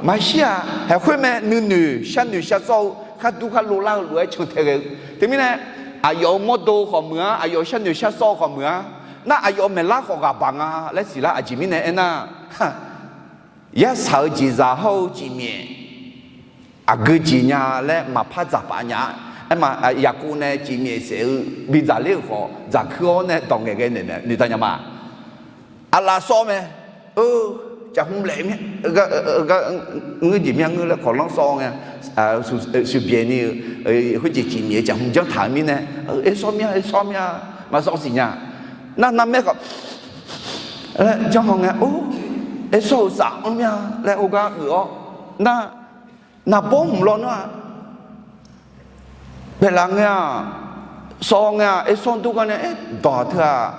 Maqshir-aq, haeq khoer mae, nuinoeq sharnoeq shar sawr-eu khardur kharlov lar-eu lof-aer cantae ghae-eu. Teumirnae, aqyawf-euq mawrdo khawf meuq-ar, aqyawf sharnoeq shar sawr-eu khawf meuq-ar, nar aqyawf maeqlar khawf ghaq baq nga laer siqlar. Aqjeq mirnae aernar, yarsaq-eu jeqzaq hawr-eu cifmyaef aqgeu jeq nya laer maqpar dzaqpaf nya-a. Aerma, Yaqkov nae cifmyaef saef-eu bidzaq ler-euq khawf dzaqkuir-awr nae dawq ngaeqghae naeq mae, noeqtaq nya ma. Aqlaf sawr mae. Caqhmq laef mir, ngeur jeq mir-a ngeur laer kawqlanr sawr ngae, shuqbyaeq ni-eu khoerjeq cifmyaef-eu caqhmq janr taq-eu mirnae, Ersawr mir-a, Ersawr mir-a, maqsawr siq nya. Nar narmaer khawf janr haw ngae, Ersawr-euq saf-anr mir-a laer ogar geuf-awr, nar, naqbawr hmq lawnmr-a. paeqlaf ngae-aq, sawv ngae-aq, Ersawr dur gar nae, aer, dawq teu-aq,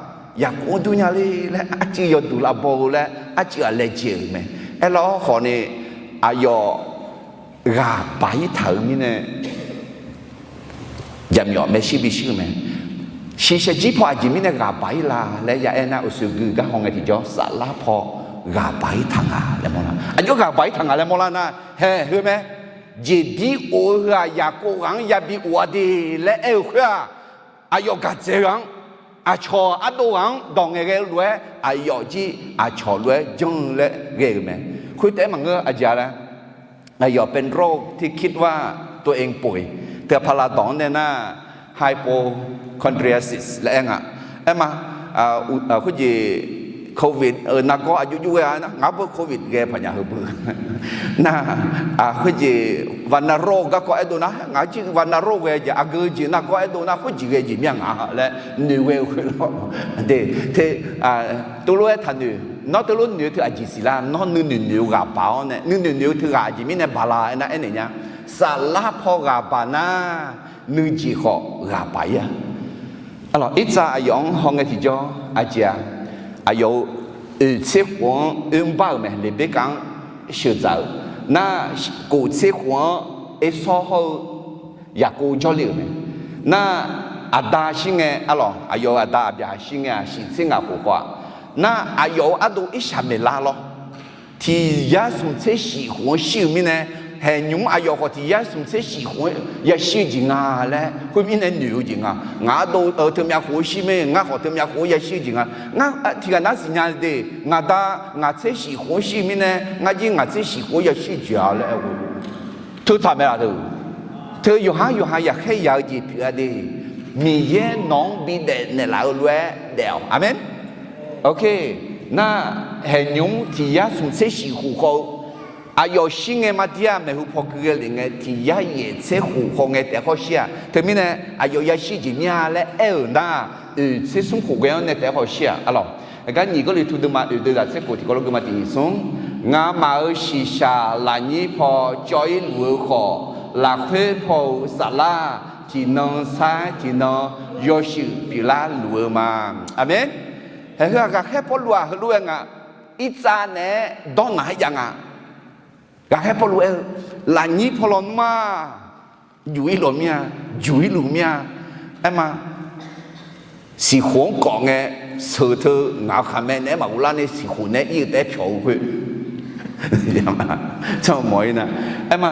Yaqkov-anr dur nya le laer arcuiv yawduq lavbaw-eu laer arcuiv-aq laejae-euq mae. Aerlar-awr khawfni, aqyawf ghaq baq-ir taq-euq mirnae, jaqmyawf maershuir bishuir-eu mae. Shiqshaq jir paw aqjeq mirnae ghaq baq-ir la laer ya aer nar, uqshoe gui gar haw ngae tiqjawr, saflar paw ghaq baq-ir taq nga laer mawrlar. Aqjox ghaq baq-ir taq nga laer mawrlar nar, haeq heu mae. Jeqdir of-eu heu-aq, Yaqkov ghaq-anr yabi of-a de laer aer-eu khoer-aq, aqyawf gaqdzaeq-eu ghaq-anr, aqcawq ardov ghaq-anr dawq ngaeqghae-eu lof-aer, aqyawf jir aqcawq lof-aer janr-eu laer ghae-euq mae. Khoertaef-aer maqngeur, aqjeq-a laer, aqyawf เป็นโรคที่คิดว่าตัวเองป่วย teu paqlaq dawq-anr nae nar, hypochondriasis laer aer nga. Aerma, khoerjeq, covid-euq nargawr aqjox jox ghae-a nar, ngaq beu covid ghae paqnya heu beu nar, khoerjeq วัณโรค garkawv aerdov nar, ngaq jir วัณโรค ghae jeq, aqgeu jeq nargawr aerdov nar, khoerjeq ghae jeq mir-a ngaq laer noeq ghae-eu khoerlawr, de, te, teulof-aer taqnoeq. Nawr teulof noeq-eu teu aqjeq siqlar, nawr nuinoeq noeq-eu ghaq baq-awr nae, nuinoeq noeq-eu teu ghaq aqjeq mirnae baq la aernar aernaeq nya. Saflar paw ghaq baq nar, nuijeq khawf ghaq baq-ir-a. Arlawq, irtsav aqyawf-anr haw ngae tiqjawr aqjeq-a, aqyawf-euq oeq tser khof-anr oermr bar-euq mae, Leqberkav-anr sheuqdzaq-euq nar, kof tser khof-anr Ersawr hawr-eu Yaqkov jawrle-euq mae. Nar, aqda shir ngae, arlawq, aqyawf-euq aqda Aqbyaqhaq shir ngae-aq, shif tser ngaq khof khawf-aq, nar, aqyawf-euq ardov irshaq maeqlar lawr. Tiq yar smq tser shif khof-anr shir-eu mirnae, haeqnymr aqyawf khawf tiq yar smq tser shif khof-anr yashir-eu jeq nga laer khoermirnae noeq-eu jeq nga. Ngaq ardov-eu teumyav khof-anr shir mae, ngar khawf teumyav khof-anr yashir-eu jeq nga. Ngar tiqghaq nar siqnya de, ngaq da ngaq tser shif khof-anr shir-eu mirnae, ngar jir ngaq tser shif khof-anr yashir-eu jeq-a laer aer-eu. Teutsaq mae laf deuq. Teu yawqhar yawqha yaqkhaer yaq-eu jeq pyeuf-a de. Miqyaer nawq-anr bidaef naeqlaf-eu lof-aer daef-awq. Aqmeq. Nar, haeqnymr tiq yar smq tser shif khof khawf-eu, aqyawf shir ngae mardir-aq, maeqhu paw keuv ghae lef ngae, tiq yar yaef tser khof khawf ngae taef-aer khawf shir-aq. Teumirnae aqyawf yashir jeq mir-a laer aer-euq nar, oeq tser smr khof ghae-anr nae taef-aer khawf shir-aq, arlawq. Aqgar nyiq Gawrliqtu deuvma oeq deuv zaq tser khof tiqkawv lof geuvma tiq nyiq smr, ngamaf-euq shiqshaq lafnyir paw cawv-ir luf-eu khawf, lafkhoer paw-euq saflar tiqnan sar-aer tiqnan yawshuif pyeuflar luf-eu ma. Aqmeq. Haeq heu-aq, ghaqkhaer Pawrluv-aq heulof-aer nga, irtsav naeq-aer dawrnaq-aer jav nga. Ghaqkhaer Pawrluv aer-eu, lafnyir paw lawnmr-aq, juq-ir lawq mir-a, juq-ir luf mir-a. Aerma, siqkhof-anr kawf ngae, sheuq teu ngaq-eu khaqmae naeq-aer maqghov lar ni siqkhof naeq-aer ir-eu taef-aer pyawq-eu khoer. Canmawf-ir nar, aerma,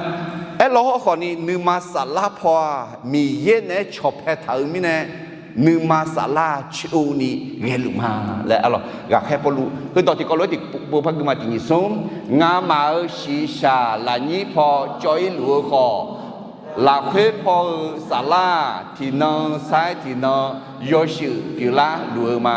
aerlawr hawrkhawf ni nuima saflar paw-aq, Miqyaer naeq-aer cawqpae taq-eu mirnae, nuima saflar coeni ghaeluf ma laer arlawq. Ghaqkhaer Pawrluv heudawq tiqkawv lof-aer tiqpov par geuvma tiq nyiq smr, ngamaf-euq shiqshaq lafnyir paw cawv-ir luf-eu khawf, lafkhoer paw-eu saflar tiqnan sar-aer tiqnan yawshuif pyeuflar luf-eu ma.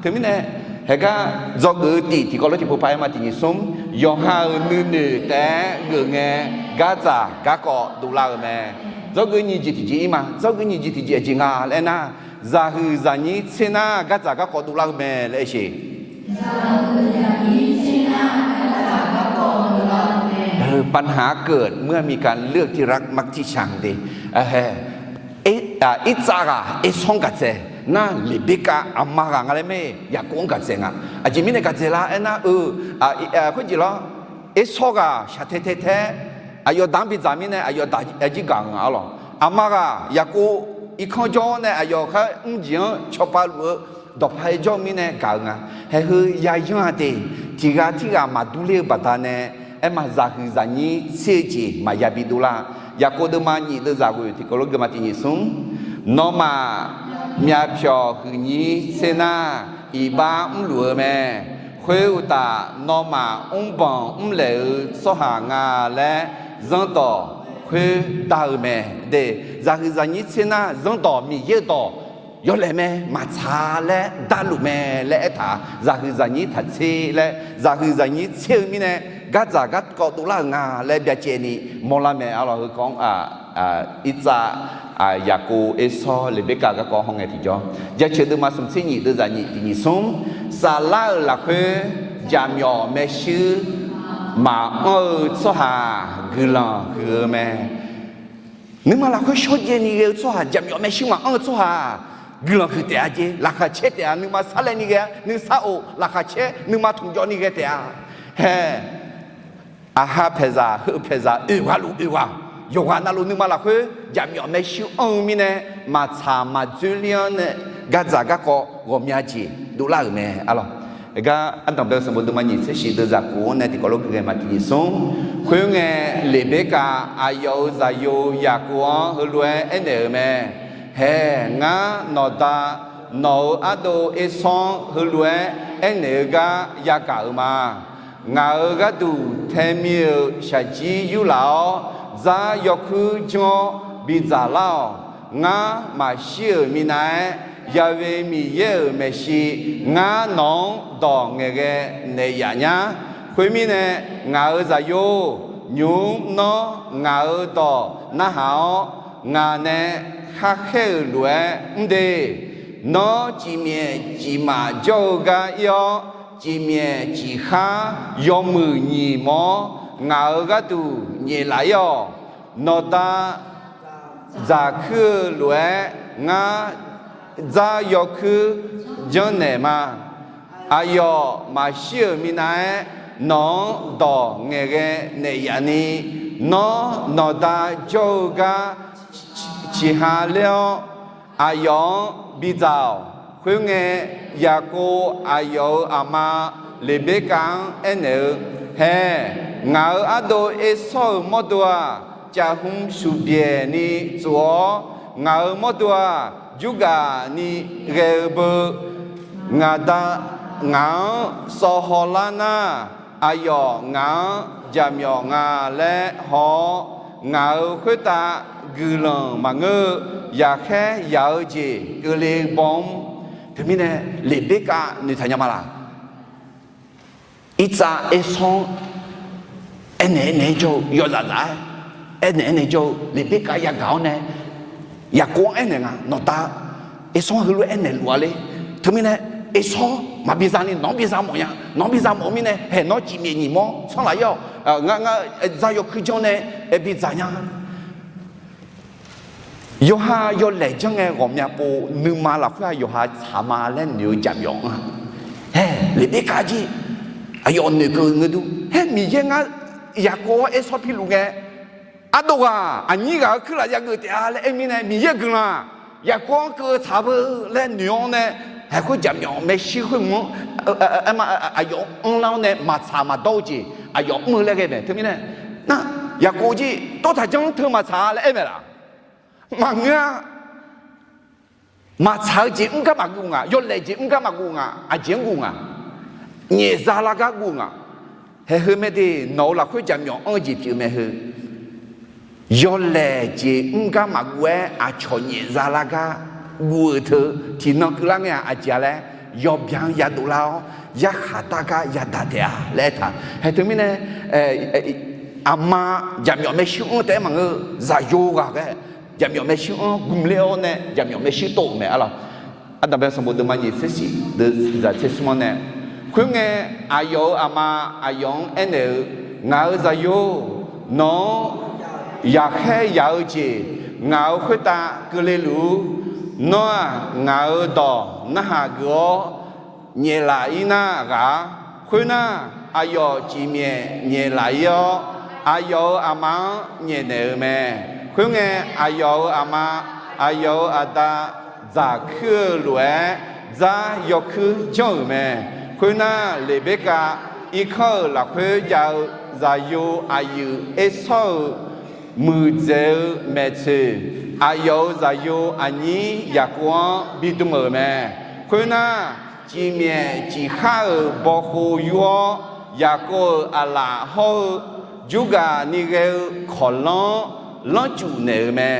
Teumirnae, haeqgar dzawgeuf-eu tiq tiqkawv lof-aer tiqpov par aerma tiq nyiq smr, yawqha-euq nuinoeq taef-aer geuf ngae, gardzaq garkawv dovlar-eu mae. Dzawgeuf nyiq jeq tiqjeq-ir ma. Dzawgeuf nyiq jeq tiqjeq aqjeq nga laer aernar, zaqhuiq zaqnyir tser nar gardzaq garkawv dovlar-eu mae laer aer sheq. ปัญหาเกิดเมื่อมีการเลือกที่รักมักที่ชัง de. Irtsav ghaq Ersawr-anr gaqdzaeq nar, Leqberkav aqma ghaq nga laer mae, Yaqkov-anr gaqdzaeq nga. Aqjeq mirnae gaqdzaeq lar aernar-eu, khoerjeq lawr, Ersawr ghaq shaqtae tae tae-aer aqyawf daq-anr bidzaq mirnae aqyawf daq-a jir gaq-eu nga arlawq. Aqma ghaq Yaqkov irkanr jawr-awr nae aqyawf khar mrjeq-anr cawba luf-eu dawqpae jawr-eu mirnae gaq-eu nga. Haeq heu yayanr-a de, tiq ghaq tirghaq maqdur ler-eu baqdanae, aerma zaqhuiq zaqnyir tser-eu jeq maqya bi dovlar. Yaqkov deuvma nyiq deuv zaq ghoeq tiqkawv lof geuvma tiq nyiq smr, nawmaf myavpyawq huiqnyir tser nar, iqbax mrluf-eu mae. Khoeruqtaf, nawmaf mrbanq mrlaeq-eu tsawrhaq nga laer zanrdawq khoerdar-eu mae. De, zaqhuiq zaqnyir tser nar zanrdawq Miqyaer-eu dawq yawlaeq mae, maqtsaq laer darluf mae laer aertaq, zaqhuiq zaqnyir taq tser laer, zaqhuiq zaqnyir tser-eu mirnae gardzaq garkawv dovlar-euq nga laer byacaevni mawrlar mae. Arlawq, heukawv-anr Irtsav, Yaqkov, Ersawr, Leqberkav garkawv hawngae tiqjawr, jaceuq deuvma smq tser nyiq deuv zaq nyiq tiq nyiq smr, saflar-euq lafkhoer jaqmyawf maershuir maqanr-eu tsawrhaq guiqlanq huiq-eu mae. Nuima lafkhoer shawrjaev ni ghae-eu tsawrhaq, jaqmyawf maershuir maqanr-eu tsawrhaq, guiqlanq huiq taef-a jeq, laqkhaq caer taef-a, nuima sarlaev ni ghae-a, nuisar of, laqkhaq caer, nuima tmqjawv ni ghae taef-a. Hae, aqha paeqzaq heu paeqzaq oeq ghaq luf oeq ghaq, yawqghaq navluf nuima lafkhoer jaqmyawf maershuir anr-eu mirnae, maqtsaq maqdzoerler-anr nae gardzaq garkawv ghawqmya jeq dovlar-euq mae. Arlawq, gar ardanqbae-eu sanqbof deuvma nyiq tser shif deuvzaq kof-anr nae tiqkawv lof gui ghae ma tiqnyiq smr. Khoerngae, Leqberkav aqyawf-euq zaqyo Yaqkov-anr heulof-aer aernaeq-euq mae. Hae, ngar nawqda nawq-euq ardov Ersanr-anr heulof-aer aernaeq-eu gar yagaq-euq ma. Ngaq-euq gharduq taemi-euq shaqjir yurlaf-awr, dzar yawkuir janr-awr bidzaq lar-awq. Ngar maqshir-euq minav-aer, Yaqve Miqyaer-euq maeqshi ngar nawq-anr dawq ngaeqghae naeq yaf nyar. Khoermirnae, ngaq-euq zaqyo-or, nymq-mr nawr ngaq-euq dawq narhaq-awr, ngaq nae khar khaer-euq lof-aer mr de. Nawr cifmyaef cifmaf jawr-eu gar ir-awr, cifmyaef cifkhar yawmuiq nyiq mawr ngaq-euq gharduq nyaef laf ir-awq. Nawqda dzaqkuir-eu lof-aer ngar dzar yawkuir janrnaeq ma. Aqyawf maqshir-euq minav-aer nawq-anr dawq ngaeqghae naeq yaf ni, nawr nawqda jawr-eu gar ciqha ler-awr, aqyawf-anr bidzaq-awq. Khoerngae, Yaqkov aqyawf-euq aqma Leqberkav-anr aernaeq-eu, Hae, ngaq-euq ardov Ersawr-euq mawrdo-aq, caf hmq shuqbyaeq ni tsof-awr, ngaq-euq mawrdo-aq, jurgaf ni ghae-eu beu. Ngaq da ngaq-anr sawv hawlar nar, aqyawf ngaq-anr jaqmyawf nga laer haw-awr, ngaq-euq khoertav guiqlanq maqngeur-eu yaqkhaer yaq-eu jeq keuvle baw-anr. Teumirnae Leqberkav noeqtaq nya ma laq? Irtsav Ersawr-anr aernaeq aernaeq-aer jawr-eu yawzaf zaf-aer, aernaeq aernaeq jawr-eu Leqberkav yagaq-awr nae, Yaqkov-anr aernaeq nga, nawqda Ersawr heulof-aer aernaeq luf-a le. Teumirnae Ersawr maqbi za ni nawq-anr bi za mawf nya. Nawq-anr bi za mawf-eu mirnae, hae nawr cifmyaef nyiq mawr tsanr laf ir-awq. Ngar ngar dzar yawkuir janr nae bidzaq nya. Yawqha yawlaeq janr ngae ghawqmya pov nuima lafkhoer-aq yawqha tsaq ma laer noeq-eu jaqmyawf anr-a. Hae, Leqberkav jir aqyawf noeqkeuv ngeur dur. Hae, Miqyaer ngar Yaqkov-anr Ersawr piluf ngae, ardov ghaq aqnyir ghaq-euq kuirlaf yageuf taef-a laer aer mirnae, Miqyaer-euq guiqlanq-aq Yaqkov-anr keuv tsaq beu laer noeq-awr nae, haeq khoer jaqmyawf maershuir khoer mq-anr, aerma, aqyawf anrlar-awr nae maqtsaq maqdawr-eu jeq aqyawf mr-eu laer ghae mae. Teumirnae, nar, Yaqkov jir tawrtaq janr teu maqtsaq laer aer mae laf? Maqngeur-a. Maqtsaq-eu jeq mr gar maqguv nga, yawlaeq jeq mr gar maqguv nga, aqjeq-anr guv nga, nyaefza lar gar guv nga. Haeq heu mae de, nawq-euq lafkhoer jaqmyawf anr-eu jeq pyeuf mae heu. Yawlaeq jeq mr gar maqguv-aer aqcawq nyaefza lar gar guv-euq teu, tiqnan keuvlar ngae-aq aqjeq-a laer, yawbyan yadov lar-awr yarkhaq dar gar yadaq taef-a laer aertaq. Haeq teumirnae, aqma jaqmyawf maershuir anr taef-aer maqngeur, zaqyo ghaq ghae jaqmyawf maershuir anr gmq ler-awr nae jaqmyawf maershuir tov-euq mae arlawq. Ardanqbae sanqbof deuvma nyiq tser shif deuq zaq tser smr-anr nae, khoerngae, aqyawf-euq aqma aqyawf-anr aernaeq-eu, Ngaq-euq zaqyo-or, nawq-anr yaqkhaer yaq-eu jeq ngaq-euq khoertav keuvle luf-ur. Nawr-aq, ngaq-euq dawq narhaq geuf-awr nyaeflaf ir nar ghaq-ar. Khoernar, aqyawf cifmyaef nyaeflaf ir-awr, aqyawf-euq aqma-anr nyaefnaeq-euq mae. Khoerngae, aqyawf-euq aqma, aqyawf-euq aqda dzaq kuir-eu lof-aer dzar yawkuir janr-euq mae. Khoernar, Leqberkav irkanr-euq lafkhoer jav-eu zaqyo aqyuif Ersawr-euq muiqdzaeq-eu maeqtsoeq, aqyawf-euq zaqyo aqnyir Yaqkov-anr bidm-euq mae. Khoernar, cifmyaef cifkhar-euq bawkhov yur-awr, Yaqkov-euq aqlaf hawr-eu jurgaq ni ghae-eu kawqlanr lanrcuf naeq-euq mae.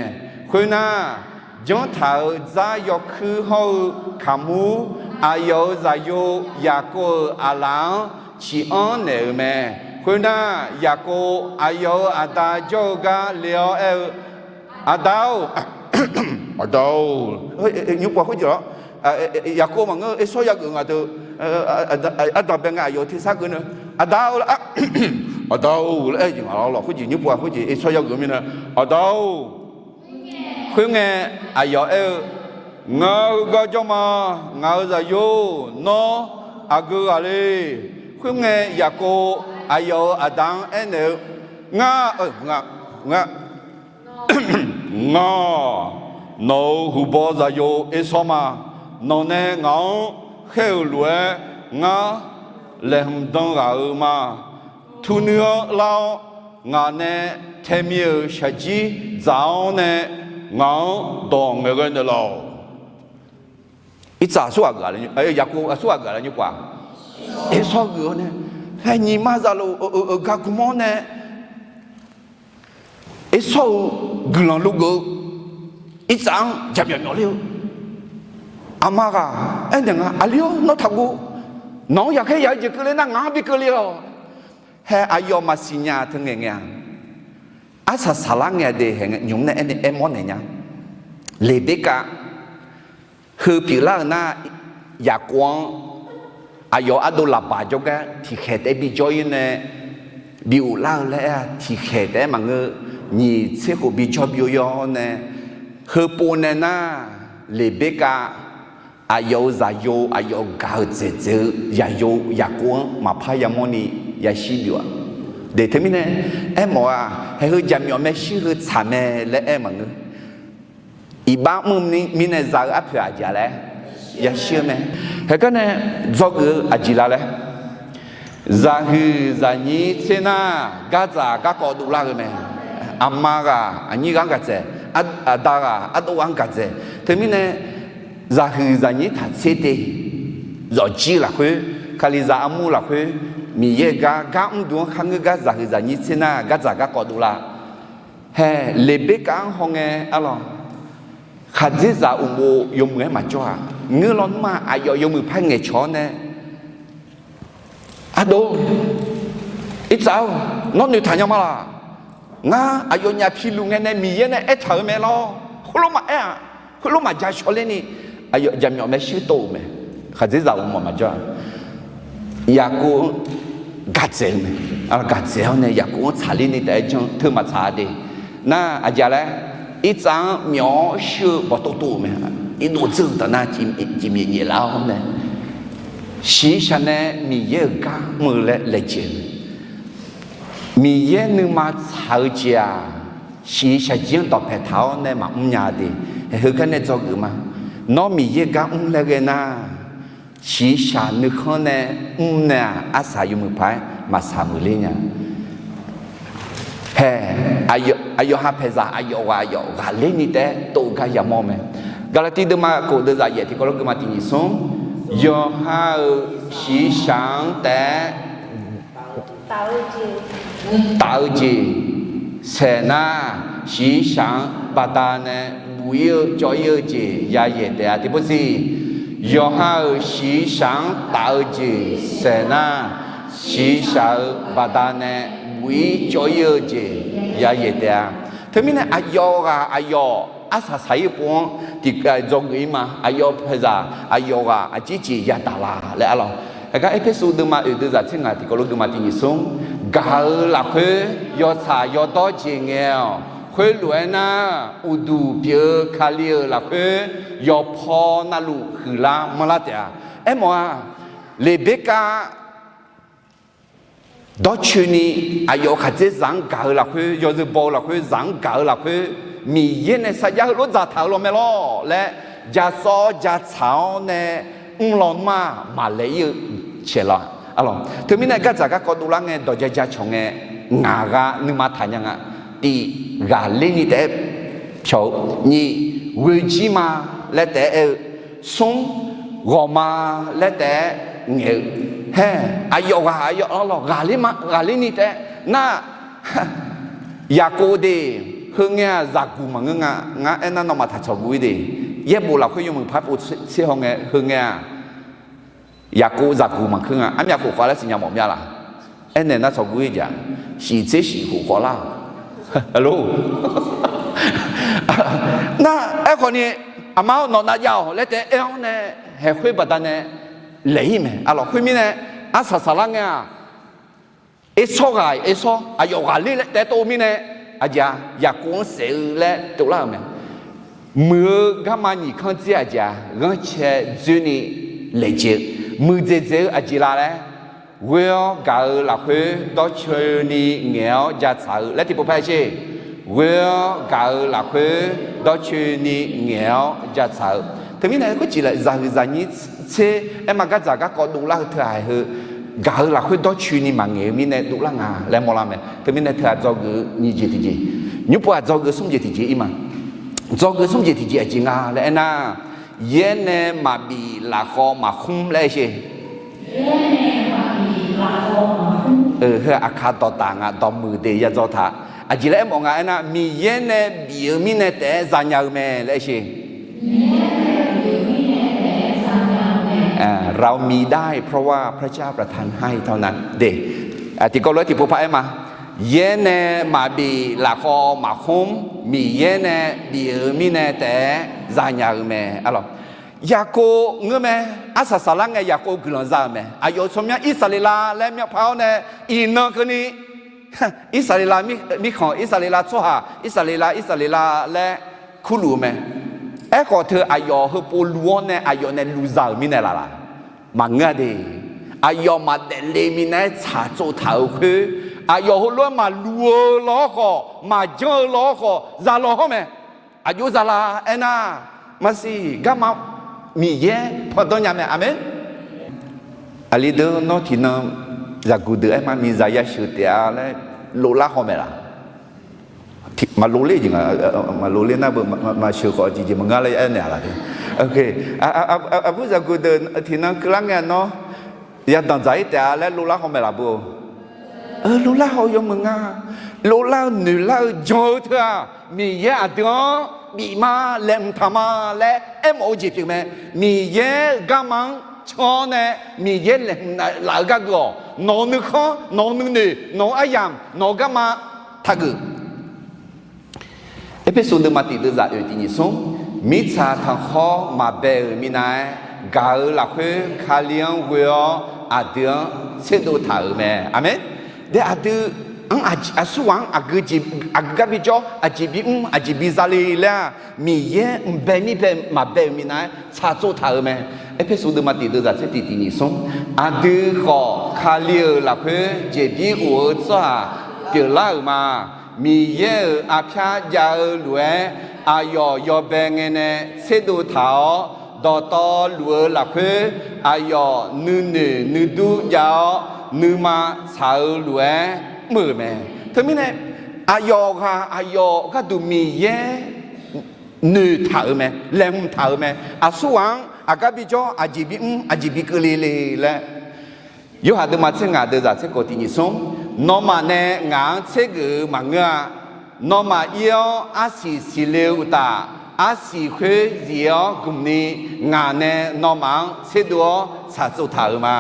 Khoernar, janrtaq-euq dzar yawkuir hawr-eu kaqmur aqyawf-euq zaqyo Yaqkov-euq aqlaf-anr ciq anr naeq-euq mae. Khoernar, Yaqkov aqyawf-euq aqda jawr-eu gar le-awr aer-eu, Aqda-or, aqda-or, nymr pov khoerjeq-awr, Yaqkov maqngeur-eu Ersawr yageuf nga deuq, ardanqbae ngae aqyawf tersar geuf nae, Aqda-or laer, aqda-or laer aer-eu jeq nga lawr. Khoerjeq nymr pov khoerjeq Ersawr yageuf-eu mirnae, Aqda-or, Khoerngae, aqyawf aer-eu, Ngaq-euq garjawr ma. Ngaq-euq zaqyo, nawr aqgeu ghaq le? Khoerngae, Yaqkov aqyawf-euq aqda-anr aernaeq-eu, Ngar, ngar, ngar, nawq-euq huqbaw zaqyo Ersawr ma. Nawq nae ngaq-anr khaer-euq lof-aer, ngar laeqhmq dan ghaq-euq ma. Turnuir-anr lar-awr, ngaq nae taemir-euq shaqjir dzaq-awr nae, ngaq-anr dawq ngaeqghae naeqlaf-awq. Irtsaq aqsurghaq geuf-a, Yaqkov aqsurghaq geuf-a laer nymr pov-aq, Ersawr geuf-awr nae, haer nyiq ma zaqlof-euq gar gmr-awr nae, Ersawr-euq guiqlanq logeuf-eu irtsaq-anr jaqmyawf myawf ler-eu. Aqma ghaq aernaeq nga, Aqli-or, nawr taqguv. Nawq-anr yaqkhaer yaq-eu jeq keuvle nar, ngaq-anr bi keuvle-awq. Haer aqyawf maqsiq nya teu ngaeq ngae-a. Arsaq saqlar ngae de hae ngae, nymq mr nae aernaeq aermawr naeq nya. Leqberkav heu pyeuflar-euq nar, Yaqkov-anr aqyawf ardov Laqbaq jawrgar tiqkhaeq taef-aer bijawr-ir nae, bi ghoflar-eu laer aer-a. Tiqkhaeq taef-aer maqngeur, nyiq tser khof bijawr bi-awr nae, heupov nae nar, Leqberkav aqyawf-euq zaqyo, aqyawf gaq-euq dzaeqdzaeq-eu zaqyo Yaqkov-anr maqpar yamawrni yashir byov-a. De teumirnae aermawf-a, haeq heu jaqmyawf maershuir heu tsaq mae laer aer maqngeur. Iqbax mr-eu mirnae za-eu arpoeq aqjeq-a laer yashir-eu mae. Haeq garnae dzawgeuf-eu aqjeq la laer, zaqhuiq zaqnyir tser nar, gardzaq garkawv dovlar-eu mae. Aqma ghaq aqnyir ghaq-anr gaqdzaeq, aqda ghaq ardov ghaq-anr gaqdzaeq. Teumirnae zaqhuiq zaqnyir taq tser te, zawqjir lafkhoer, Kalizaq armur lafkhoer, Miqyaer-euq gar gar mrduq-anr kharngeur gar zaqhuiq zaqnyir tser nar gardzaq garkawv dovlar. Hae, Leqberkav-anr hawngae arlawq, khaqdzerzaq uqmov yawmuiq-aer maqjawr-aq, ngeur lawnmr-aq, aqyawf yawmuiq par ngaeqcawq-awr nae, Ardov, irtsav-or, nawr noeqtaq nya ma laq? Ngar aqyawfnyaf piluf ngae nae Miqyaer nae aertaq-euq mae lawr. Khoerlof maqaer-aq, khoerlof maqja shawrlerni, aqyawf jaqmyawf maershuir tov-euq mae. Khaqdzerzaq uqmov maqjawr-aq, Yaqkov-anr gaqdzaeq-eu mae. Gaqdzaeq-awr nae Yaqkov-anr tsaqlerni taef-aer janr teu maqtsaq de. Nar aqjeq laer, irtsav-anr myawf-awr shuir-eu bawqtov tov-euq mae. Irdov dzeur-eu taf nar, cifmyaef nyaeflar-awr nae, shiqshaq nae Miqyaer-euq gar mr-eu laer laejae-eu mae. Miqyaer nuima tsaq-eu jeq-aq, shiqshaq jir-anr dawqpae taq-awr nae maqmr nya de. Heugar nae dzawgeuf ma. Nawr Miqyaer gar mr laer ghae nar, shiqshaq nuikhanr nae mr nae-aq, arsaq yawmuiq paq-aer maqsaq muiqler nya. Hae, aqyawf ha paeqzaq aqyawf ghaq aqyawf ghaqlerni taef-aer tov gar yamawr mae. Gaqlaqtiv deuvma khof deuvzaq yaef tiqkawv lof geuvma tiq nyiq smr, yawqha-euq shiqshaq-anr taef-aer taf-eu jeq saeq nar, shiqshaq-anr baqdanae buq-ir-eu cawv-ir-eu jeq yayaeq taef-a. Tiqpov siq, yawqha-euq shiqshaq-anr taf-eu jeq saeq nar, shiqshaq-euq baqdanae buq-ir cawv-ir-eu jeq yayaeq taef-a. Teumirnae aqyawf ghaq aqyawf arsaq saq-ir pov-anr tiqghaq dzawgeuf-ir ma. Aqyawf paeqzaq aqyawf ghaq aqjeq jeq yadaq la laer arlawq. Aqgar Erpersu deuvma oeq deuvzaq tser ngaq tiqkawv lof geuvma tiq nyiq smr, gaq-eu lafkhoer yawtsaq yawdawr jeq ngae-awq. Khoerlof-aer nar, uqduq pyeuf-eu Kali-euq lafkhoer yawpaw navluf huiqlar manrlar taef-a. Aermawf-a, Leqberkav dawrcoeni aqyawf khaqdzerzaq-anr gaq-eu lafkhoer, yawzeu baw-eu lafkhoer, zaq-anr gaq-eu lafkhoer, Miqyaer nae sarjax heulof dzaqtaq-euq lawr mae lawr laer, jasawv jatsaq-awr nae mrlaw nmr-aq, maqlaeq-ir-eu caeq la. Arlawq, teumirnae gardzaq garkawv dovlar ngae, dawq ja ja cawq ngae, ngaq ghaq nuima taq nya nga. Tiq, ghaqlerni taef-aer pyawq-eu. Nyiq, ghoejir ma laer taef-aer aer-eu. Smr, ghawq ma laer taef-aer ngaeq-eu. Hae, aqyawf ghaq aqyawf arlawq, ghaqler ma, ghaqlerni taef-aer nar, Yaqkov de, heungae-aq zaqguq maqngeur nga. Ngar aernar nawmaf taq tsawqguv-ir de. Yaerbof lafkhoer yawmuiq par pov tser haw ngae, heungae-aq Yaqkov zaqguq maqkeur nga. Armyav khof khawf laer siqnya mawf mya laq? Aernaeq nar tsawqguv-ir jeq-aq, shiq tser shiq khof khawf lar-awq. Nar aerkhawf ni, aqma-awr nawq nav jav-awq laer taef-aer aer-awr nae, haeq khoer baqdanae laeq-ir mae. Arlawq, khoermirnae arsaq saqlar ngae-aq, Ersawr ghaq Ersawr aqyawf ghaqler laer taef-aer tov-eu mirnae, aqjeq-aq Yaqkov-anr saef-eu laer tov lar-euq mae. Muiq-eu garma nyiq kanr dzir aqjeq-aq, ghanrcae dzoerni laejae-eu, muiqdzaeq dzaeq-eu aqjeq la laer, ghoe-awr gaq-eu lafkhoer dawrcoeni ngaeq-awr jatsaq-eu laer tiqpov par-aer sher. Ghoe-awr gaq-eu lafkhoer dawrcoeni ngaeq-awr jatsaq-eu. Teumirnae khoerjeq laf zaqhuiq zaqnyir tser aerma gardzaq garkawv dovlar-eu teughaq heu, gaq-eu lafkhoer dawrcoeni maqngaeq-eu mirnae dovlar nga laer mawrlar mae. Teumirnae teughaq dzawgeuf-eu nyiq jeq tiqjeq, nymr pov-aq dzawgeuf-eu smr jeq tiqjeq ir ma. Dzawgeuf-eu smr jeq tiqjeq aqjeq nga laer aernar, yaer nae maqbif lafkhawv maqkhmr laer aer sher. Heu-aq aqkaq dawqtaf nga, dawqmuiq de yadzaw taq. Aqjeq laer aermawf nga aernar, Miqyaer nae bif-eu mirnae taef-aer zanya-eu mae laer aer sher. เรามีได้เพราะว่าพระเจ้าประทานให้เท่านั้น de. Tiqkawv lof-aer tiqpov par-aer ma. Yaer nae maqbif lafkhawv maqkhmr, Miqyaer nae bif-eu mirnae taef-aer zanya-eu mae. Yaqkov ngeur mae. Arsaq saqlar ngae Yaqkov guiqlanq za-euq mae. Aqyawf-euq tsawrmyanr Irsaqleqlav laer myavpar-awr nae iqnan keuvni Irsaqleqlav mirkhanq, Irsaqleqlav tsawrhaq, Irsaqleqlav, Irsaqleqlav laer kurluf-eu mae. Aerkhawf teu aqyawf heupov luf-awr nae aqyawf nae luf za-euq mirnae laf laq? Maqngeur-a de. Aqyawf maqdaef le minav-aer tsaqtsov taq-euq khoer, aqyawf heulof-aer maqluf-eu law-awr khawf, maqjanr-eu law-awr khawf, za law hawr mae. Aqjox za la aernar, maqsiq garma Miqyaer pandanr nya mae. Aqmeq. Aqli deuq, nawr tiqnan zaqguq deuq aer ma, miqzaq yasheuq taef-a laer loflar haw mae laq? Maqlofler jeq nga, maqlofler nar beu, maqsheuq khawf jeqjeq maqngeur laer aernaeq-a laq de. Aqbur zaqguq deuq tiqnan keuvlar ngae nawr yadanq dzaq-ir taef-a laer loflar haw mae laq beu? Loflar haw-eu yawmuiq nga. Loflar-eu noeqlar-eu jan-eu teu-aq, Miqyaer aqdui-anr bifma laeqhmq taq ma laer aermawf-eu jeq pyeuf mae. Miqyaer-euq garma-anr can-awr nae Miqyaer laeqhmq laf-eu gargeu-awq. Nawq-euq nuikhanr, nawq-euq nuinoeq, nawq-euq aryamq, nawq-euq garma taqgeuf. Erpersu deuvma tiq deuvzaq oeq tiq nyiq smr, mirtsaq tanqkhawr maqbae-euq minav-aer gaq-eu lafkhoer Kali-anr ghoe-awr aqdui-anr tserdov taq-euq mae. Aqmeq. De aqdui-anr aqsurghaq-anr aqgeu gar bijawr, aqjeq bimr, aqjeq biza le laer-aq, Miqyaer mqbae mirbae maqbae-euq minav-aer tsaqtsov taq-euq mae. Erpersu deuvma tiq deuvzaq tser tiq tiq nyiq smr, aqdui khawf Kali-euq lafkhoer jeqbir of-eu tsawrhaq pyeuflar-euq ma. Miqyaer-euq arpyar jav-eu lof-aer, aqyawf yawbae ngae nae tserdov taq-awr, dawqtawvluf-eu lafkhoer aqyawf nuinoeq nuidur jav-awr, nuima tsaq-eu lof-aer mr-euq mae. Teumirnae, aqyawf ghaq aqyawf gharduq Miqyaer noeqtaq-euq mae, laeqhmq taq-euq mae. Aqsurghaq-anr aqgar bijawr, aqjeq bimr, aqjeq bikeuv le le laer, Yorhaq deuvma tser ngaq deuvzaq tser khof tiq nyiq smr, nawmaf nae ngaq-anr tsergeuf-eu maqngeur-a. Nawmaf ir-awr arsiq siqle-eu uqtaf, arsiq khoer zif-awr gmq ni, ngaq nae nawmaf-anr tserdov-awr tsaqtsov taq-euq ma.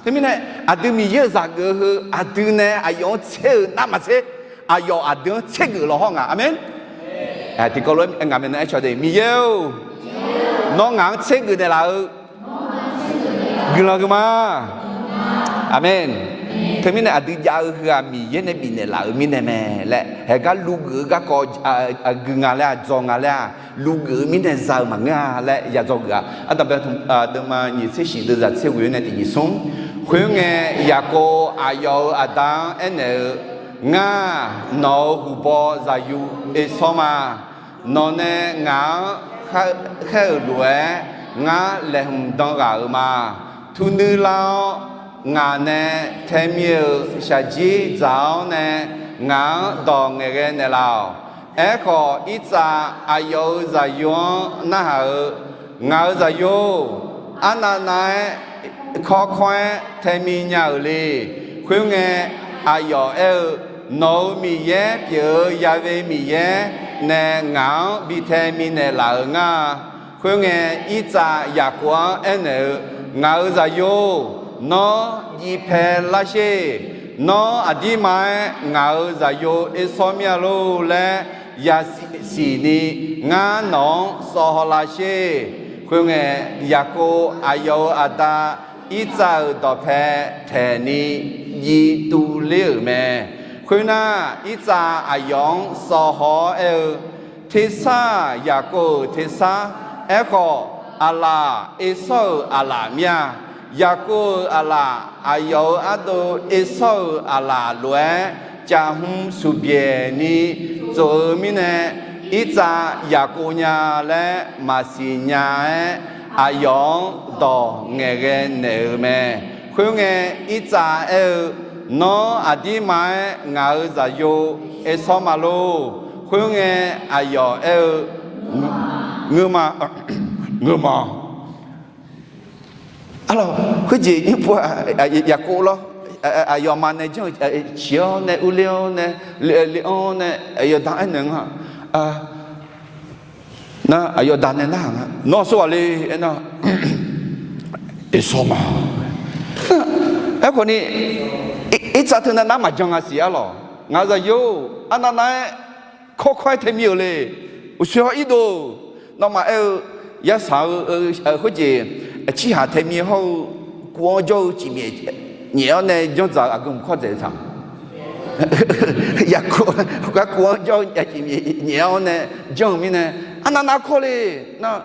Teumirnae, aqdui Miqyaer-euq zaq geuf-eu heu aqdui nae aqyawf-anr tser-eu nar maqtser, aqyawf aqdui-anr tsergeuf law hawr nga. Aqmeq. Tiqkawv lof-aer ngaq maeqnan aer caw de, Miqyaer-or, nawr ngaq-anr tsergeuf naeqlaf-eu guiqlanq huiqma. Aqmeq. Teumirnae aqdui jav-eu heu-aq Miqyaer nae bifnaeq laf-euq mirnae mae laer, haeq gar luvgeuf-eu garkawv aqgui nga laer-aq, dzaw nga laer-aq, luvgeuf-eu mirnae za-eu maqngeur-a laer ya dzaw geuf-a. Ardanqbae deuvma nyiq tser shif deuvzaq tser ghoe-awr nae tiq nyiq smr, khoerngae Yaqkov aqyawf-euq aqda-anr aernaeq-eu, Ngar, nawq-euq huqbaw zaqyo Ersawr ma. Nawq nae ngaq-anr khaer-euq lof-aer, ngar laeqhmq dan ghaq-euq ma. Turnuir lar-awr, ngaq nae taemir-euq shaqjir dzaq-awr nae, ngaq-anr dawq ngaeqghae naeqlaf-awq. Aerkhawf, Irtsav aqyawf-euq zaqyo-anr narhaq-eu, Ngaq-euq zaqyo-or, arnavnav-aer kawrkawr-aer taemi nya-euq le. Khoerngae, aqyawf aer-eu, Nawq-euq Miqyaer pyeuf-eu Ya've Miqyaer nae ngaq-anr bi taemi naeqlaf-euq ngar-a. Khoerngae, Irtsav Yaqkov-anr aernaeq-eu, Ngaq-euq zaqyo-or, nawr jiv pae lar sher. Nawr aqdirma-aer ngaq-euq zaqyo Ersawr mir-a lor laer yasiq ni, ngar nawq-anr sawv haw lar sher. Khoerngae, Yaqkov aqyawf-euq aqda Irtsav-euq dawqpae taeq ni jiv tuvler-euq mae. Khoernar, Irtsav aqyawf-anr sawv haw-awr aer-eu, Tersar-aq, Yaqkov-euq tersar. Aerkhawf, aqlaf Ersawr-euq aqlaf mir-a. Yaqkov-euq aqlaf aqyawf-euq ardov Ersawr-euq aqlaf lof-aer caf hmq suqbyaeq ni tsof-eu mirnae, Irtsav Yaqkov nya laer maqsiq nya-aer, aqyawf-anr dawq ngaeqghae naeq-euq mae. Khoerngae, Irtsav aer-eu, Nawr aqdirma-aer ngaq-euq zaqyo Ersawr ma lor. Khoerngae, aqyawf aer-eu, Ngeurma, ngeurma. Arlawq, khoerjeq nymr pov-aq, Yaqkov lawr, aqyawfmaf nae janr-eu ciq-awr nae, urler-awr nae, le-anr nae, aqyawf da aernaeq nga. Nar aqyawf da nae nar-aq nga, Nawr aqsur ghaq le? Aernar, Ersawr ma. Aerkhawf ni, Irtsav teunav nar maqjan nga siq arlawq. Ngaq-euq zaqyo-or, arnav nav-aer kawrkawr-aer taemir-euq le. Uqshoe hawr irdov-eu, nawmaf aer-eu, yasaq-eu khoerjeq, cirhaq taemir hawr-eu, kuv-anr jawr-eu cifmyaef nyaef-awr nae janrdzaq-eu aqgeu mq kawr dzaeq-eu taq. Yaqkov, kuv-anr jawr-eu cifmyaef nyaef-awr nae janr-eu mirnae, arnav nav kawr le. Nar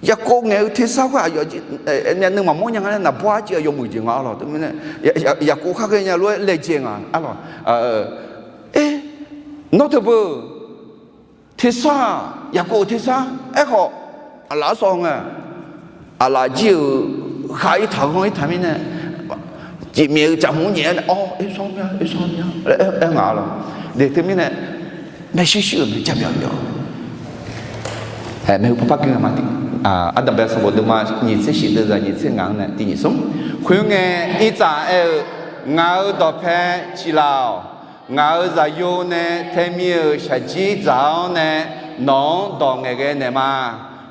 Yaqkov ngaeq-eu tersar khoer aqyawf nuima mawrnya nga laer naqbawr arciv-eu yawmuiq jeq nga arlawq. Teumirnae, Yaqkov khar ghaenya lof-aer laejae nga arlawq. Nawr teubeu tersar-aq, Yaqkov-euq tersar. Aerkhawf, aqlaf-anr sawv nga. Aqlaf jir-euq khav-ir taq ghanr-ir taq mirnae, jeqmyaef-eu caf hmq nyaef-aer nae, Awr, Ersawr mya, Ersawr mya laer aer nga arlawq. Teumirnae, maershuir shuir-euq mae, jaqmyawf myawf-eu mae. Maeqhu paw par gui nga ma. Ardanqbae sanqbof deuvma nyiq tser shif deuvzaq nyiq tser ngaq-anr nae tiq nyiq smr. Khoerngae, Irtsav aer-eu, Ngaq-euq dawqpae ciqlaf-awq. Ngaq-euq zaqyo nae taemir-euq shaqjir dzaq-awr nae, nawq-anr dawq ngaeqghae naeq ma.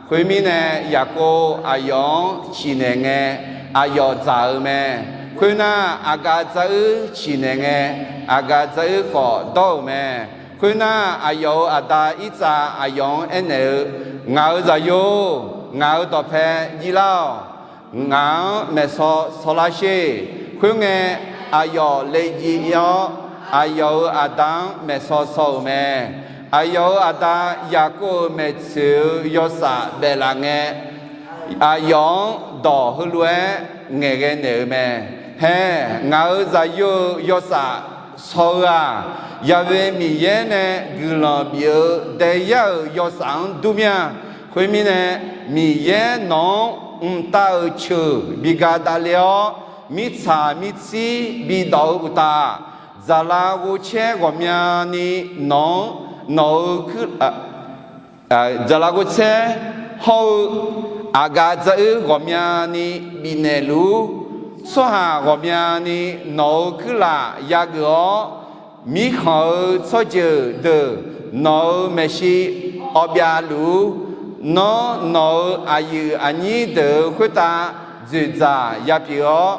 Khoermirnae, Yaqkov aqyawf-anr ciqnaeq ngae, aqyawf dzaq-eu mae. Khoernar, aqgaf dzaruir ciqnaeq ngae, aqgaf dzaruir khawf dawr-euq mae. Khoernar, aqyawf-euq aqda Irtsav aqyawf-anr aernaeq-eu, Ngaq-euq zaqyo-or, ngaq-euq dawqpae jir lar-awq. Ngaq-anr maeqsaw saw lar sher. Khoerngae, aqyawf le jir ir-awr, aqyawf-euq aqda-anr maeqsaw saw-euq mae. Aqyawf-euq aqda Yaqkov-euq maeqtsoeq-eu yawsaf baef laf ngae, aqyawf-anr dawq heulof-aer ngaeqghae naeq-eu mae. Hae, ngaq-euq zaqyo-euq yawsaf saw-eu-aq, Yaqve Miqyaer nae guiqlanq bif-eu daeyar-euq yawsaf-anr dur mir-a. Khoermirnae, Miqyaer nawq-anr mqtav-euq ceuq bi ga davle-awr, mirtsaq mirtsir bidawq-eu uqtaf, dzaqlaf ghovcaer ghawqmyani nawq-anr, nawq-euq kuir, dzaqlaf ghovcaer hawr-eu aqgaf dzaruir ghawqmyani bifnaeq luf-ur. Tsawrhaq ghawqmyani nawq-euq kuirlaf yageuf-awr, mirkhanq-euq tsawrjeuq deuq nawq-euq maeqshi awv byav luf-ur. Nawr nawq-euq aqyuif aqnyir deuq-euq khoertav dzoeqdzaq yapyeuf-awr,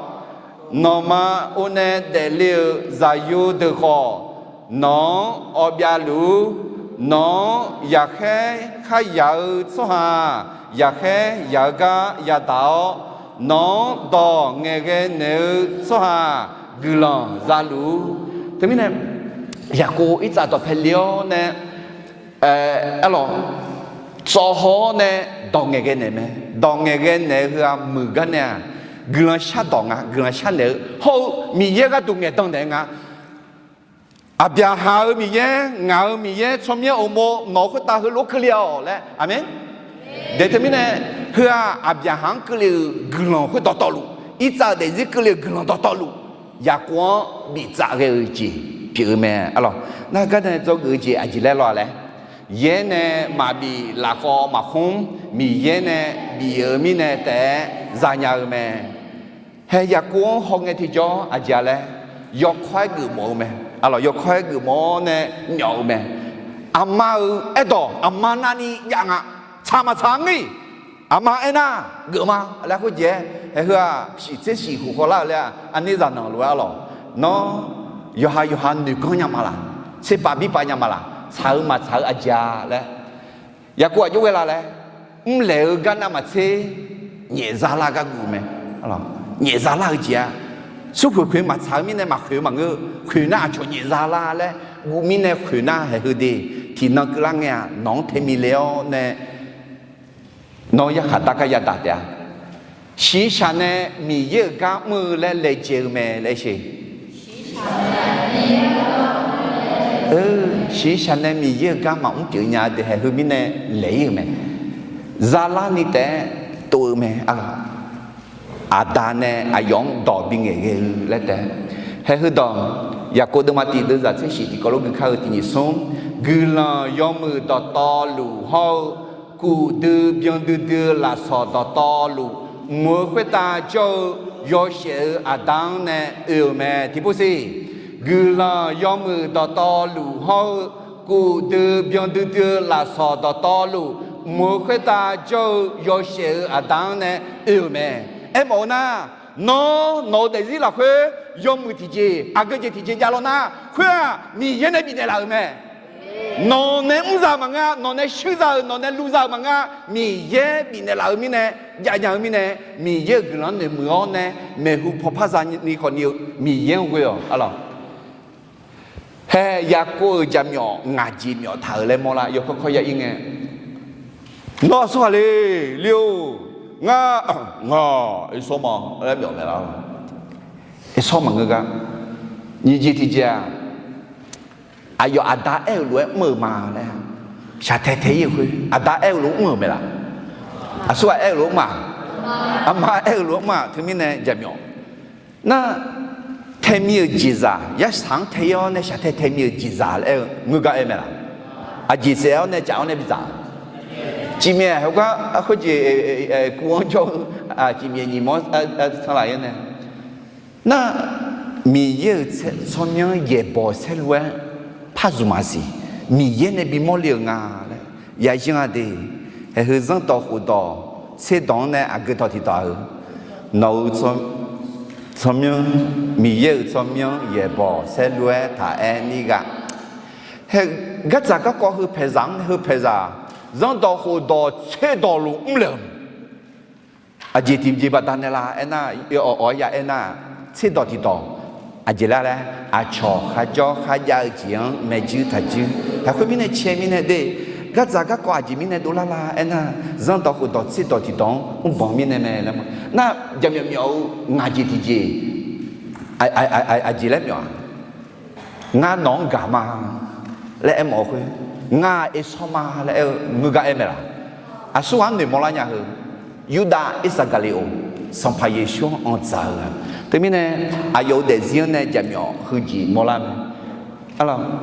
nawqma or nae daefle-euq zaqyo deuq khawf, nawq-anr awv byav luf-ur. Nawq-anr yaqkhaer kharyaq-eu tsawrhaq-aq, yaqkhaer yaq-eu gar yadaq-awr, nawq-anr dawq ngaeqghae naeq-eu tsawrhaq-aq, guiqlanq za luf-ur. Teumirnae, Yaqkov Irtsav dawqpae le-awr nae, arlawq, tsawv haw-awr nae dawq ngaeqghae naeq mae. Dawq ngaeqghae naeq-eu heu-aq muiq gar nae-aq, guiqlanq shardawq nga, guiqlanq sharnaeq-eu hawr-eu Miqyaer gharduq ngaeqdan naeq-eu nga. Aqbyaqhaq-euq Miqyaer, ngaq-euq Miqyaer, tsawrmyanr uqmov nawq-euq khoertav heulof-aer keuvle-awq laer. Aqmeq. Daeq teumirnae, heu-aq Aqbyaqhaq-anr keuvle-euq guiqlanq khoerdawq tawvluf, Irtsav-euq daefzir keuvle-euq guiqlanq dawqtawvluf, Yaqkov-anr biftsaf ghae-eu jeq pyeuf-eu mae. Arlawq, nar gar nae dzawgeuf-eu jeq aqjeq laer lawr-a laer, yaer nae maqbif lafkhawv maqkhmr, Miqyaer nae bif-euq mirnae taef-aer zanya-eu mae. Hae, Yaqkov-anr hawngae tiqjawr aqjeq-a laer, yawkawr-aer geufmawf-eu mae. Arlawq, yawkawr-aer geufmawf-awr nae myawf-eu mae. Aqma-euq aerdawq aqma navni jav nga. Tsaq maqtsaq-a ngeur-iq, aqma aernar geufma laer khoerjeq-aer, hae, heu-aq shiq tser shiq huq khawvlar-eu laer-aq, aqnerzaq nanq lof-aer arlawq, nawr yawqha yawqha noeqganr nya ma laq, tserbaq birpav nya ma laq, tsaq-eu maqtsaq-eu aqjeq-a laer. Yaqkov aqjox ghae la laer, mrlaeq-eu gar navmaqtser nyaefzar lar gar guv mae. Nyaefzar lar-eu jeq-a, smrkhoeq khoeq maqtsaq-eu mirnae maqkhoeq-eu maqngeur, khoeq nar aqcawq nyaefzar lar laer guv mirnae khoeq nar haeq heu de. tiqnan keuvlar ngae-aq, nawq-anr taemiq le-awr nae, nawr yarkhaq dar gar yadaq taef-a. Shiqshaq nae Miqyaer-euq gar mr-eu laer laejae-eu mae laer sher. Shiqshaq nae Miqyaer-euq gar maqmr pyeuf nya de, haeq heu mirnae laeq-ir-euq mae. Zalarni taef-aer tov-eu mae, aqda nae aqyawf-anr dawq bingaeq ghae-eu laer taef-aer. Haeq heudawq, Yaqkov deuvma tiq deuvzaq tser shif tiqkawv lof gui kar-eu tiq nyiq smr, guiqlanq yawmuiq dawqtawvluf hawr-eu, kuf dui byan duidui-eu lafsawq dawqtawvluf mq-eu khoertav jawr-eu yawshaef-eu aqda-anr nae oe-euq mae. Tiqpov siq, guiqlanq yawmuiq dawqtawvluf hawr-eu, kuf dui byan duidui-eu lafsawq dawqtawvluf mq-eu khoertav jawr-eu yawshaef-eu aqda-anr nae oe-euq mae. Aermawf-eu nar, nawr nawq-eu daefzir lafkhoer yawmuiq tiqjeq, aqgeu jeq tiqjeq jav law nar, khoer-aq Miqyaer nae bifnaeq laf-euq mae. Nawq nae mr za-euq maqngeur-a, nawq nae shuir za-euq, nawq nae luv za-euq maqngeur-a, Miqyaer bifnaeq laf-eu mirnae, jav nya-eu mirnae, Miqyaer-euq guiqlanq-anr noeqmuiq-awr nae, maeqhu pawpar zani khawf ni-eu Miqyaer-anr ghoe-awq, aqlawq. Hae, Yaqkov-euq jaqmyawf ngaq jeq myawf taq-euq laer mawrlar, yawkawr kawr ya ir ngae, nawr aqsurghaq le, le-or, ngar, ngaq, Ersawr ma laer myawf mae lar. Ersawr maqngeur gar, nyiq jeq tiqjeq-aq, aqyawf aqda aer-euq lof-aer mr-euq ma laer, shaqtae tae-ir-eu khoer aqda aer-euq lof-aer mr-euq mae laf? Aqsurghaq aer-euq lof-aer mr-aq? Aqma aer-euq lof-aer mr-aq? Teumirnae jaqmyawf nar, taemi-euq jeqzaq, yarsaq-anr tae-ir-awr nae shaqtae taemi-euq jeqzaq laer aer-eu ngeur gar aer mae laf? Aqjeq saef-awr nae caf-awr nae bidzaq, cifmyaef heugar khoerjeq, kuv-anr jawr-eu cifmyaef nyiq mawr sanlaf-ir nae, nar, Miqyaer-euq tsawrmyanr yaeqbawq saerlu-aer par zmq maqsiq, Miqyaer nae bimawr le-euq nga laer yayanr-a de. Haeq heu Zanrdawq khofdawq tserdawq-anr nae aqgeu dawq tiqdawq-eu, nawq-euq tsawrmyanr, Miqyaer-euq tsawrmyanr yaeqbawq saerlu-aer taq aer nir ghaq, haeq, gardzaq garkawv heu paeqzaq-anr, heu paeqzaq, Zanrdawq khofdawq tserdawq luf mrle-euq aqjeq tiqjeq baqdanae la aernar, awq-awq-aer ya aernar, tserdawq tiqdawq, aqjeq lar laer, aqcawq kharjawr kharjav-eu jeq-anr maeqjuir taqjuir. Haeq khoermirnae cae mirnae de, gardzaq garkawv aqjeq mirnae dovlar la aernar, Zanrdawq khofdawq tserdawq tiqdawq-anr mrbanq mirnae mae laer ma. Nar, jaqmyawf myawf-eu ngaq jeq tiqjeq, aqjeq laer myawf-aq, ngar nawq-anr gaq ma laer aermawf-eu khoer, ngar Ersawr ma laer aer-eu ngeur gar aer mae laf? Aqsurghaq-anr noeqmawr lar nya heu, Yurdav Irsaqgaqliqoq, Sanqpaq Yeqsur-anr anr dzaq-eu-a. Teumirnae, aqyawf-euq daefzir-anr nae jaqmyawf heujeq mawrlar mae.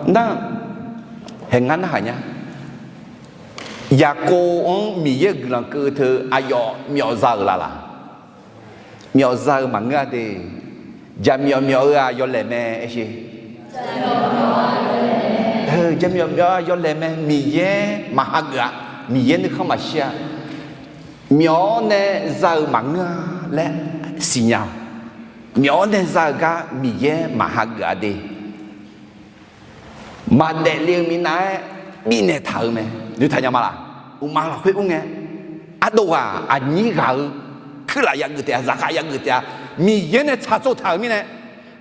Nar, haeq ngar narhaq nya, Yaqkov-anr Miqyaer-euq guiqlanq keuv teu aqyawf myawf za-euq laf laq? Myawf za-eu maqngeur-a de. Jaqmyawf myawf-eu-aq yawlaeq mae aer sher. Jaqmyawf myawf-eu-aq yawlaeq mae. Miqyaer maqhageuf-a. Miqyaer nuikhanr maqshir-a. Myawf-awr nae za-eu maqngeur-a laer siqnya-awq. Myawf-awr nae za-eu gar Miqyaer maqhageuf-a de. Maqdaef le-eu minav-aer bifnaeq taq-euq mae. Noeqtaq nya ma laq? Uqma lafkhoer ur ngae, ardov ghaq aqnyir ghaq-eu kuirlaf yageuf taef-a, zaqkhav yageuf taef-a, Miqyaer nae tsaqtsov taq-euq mirnae,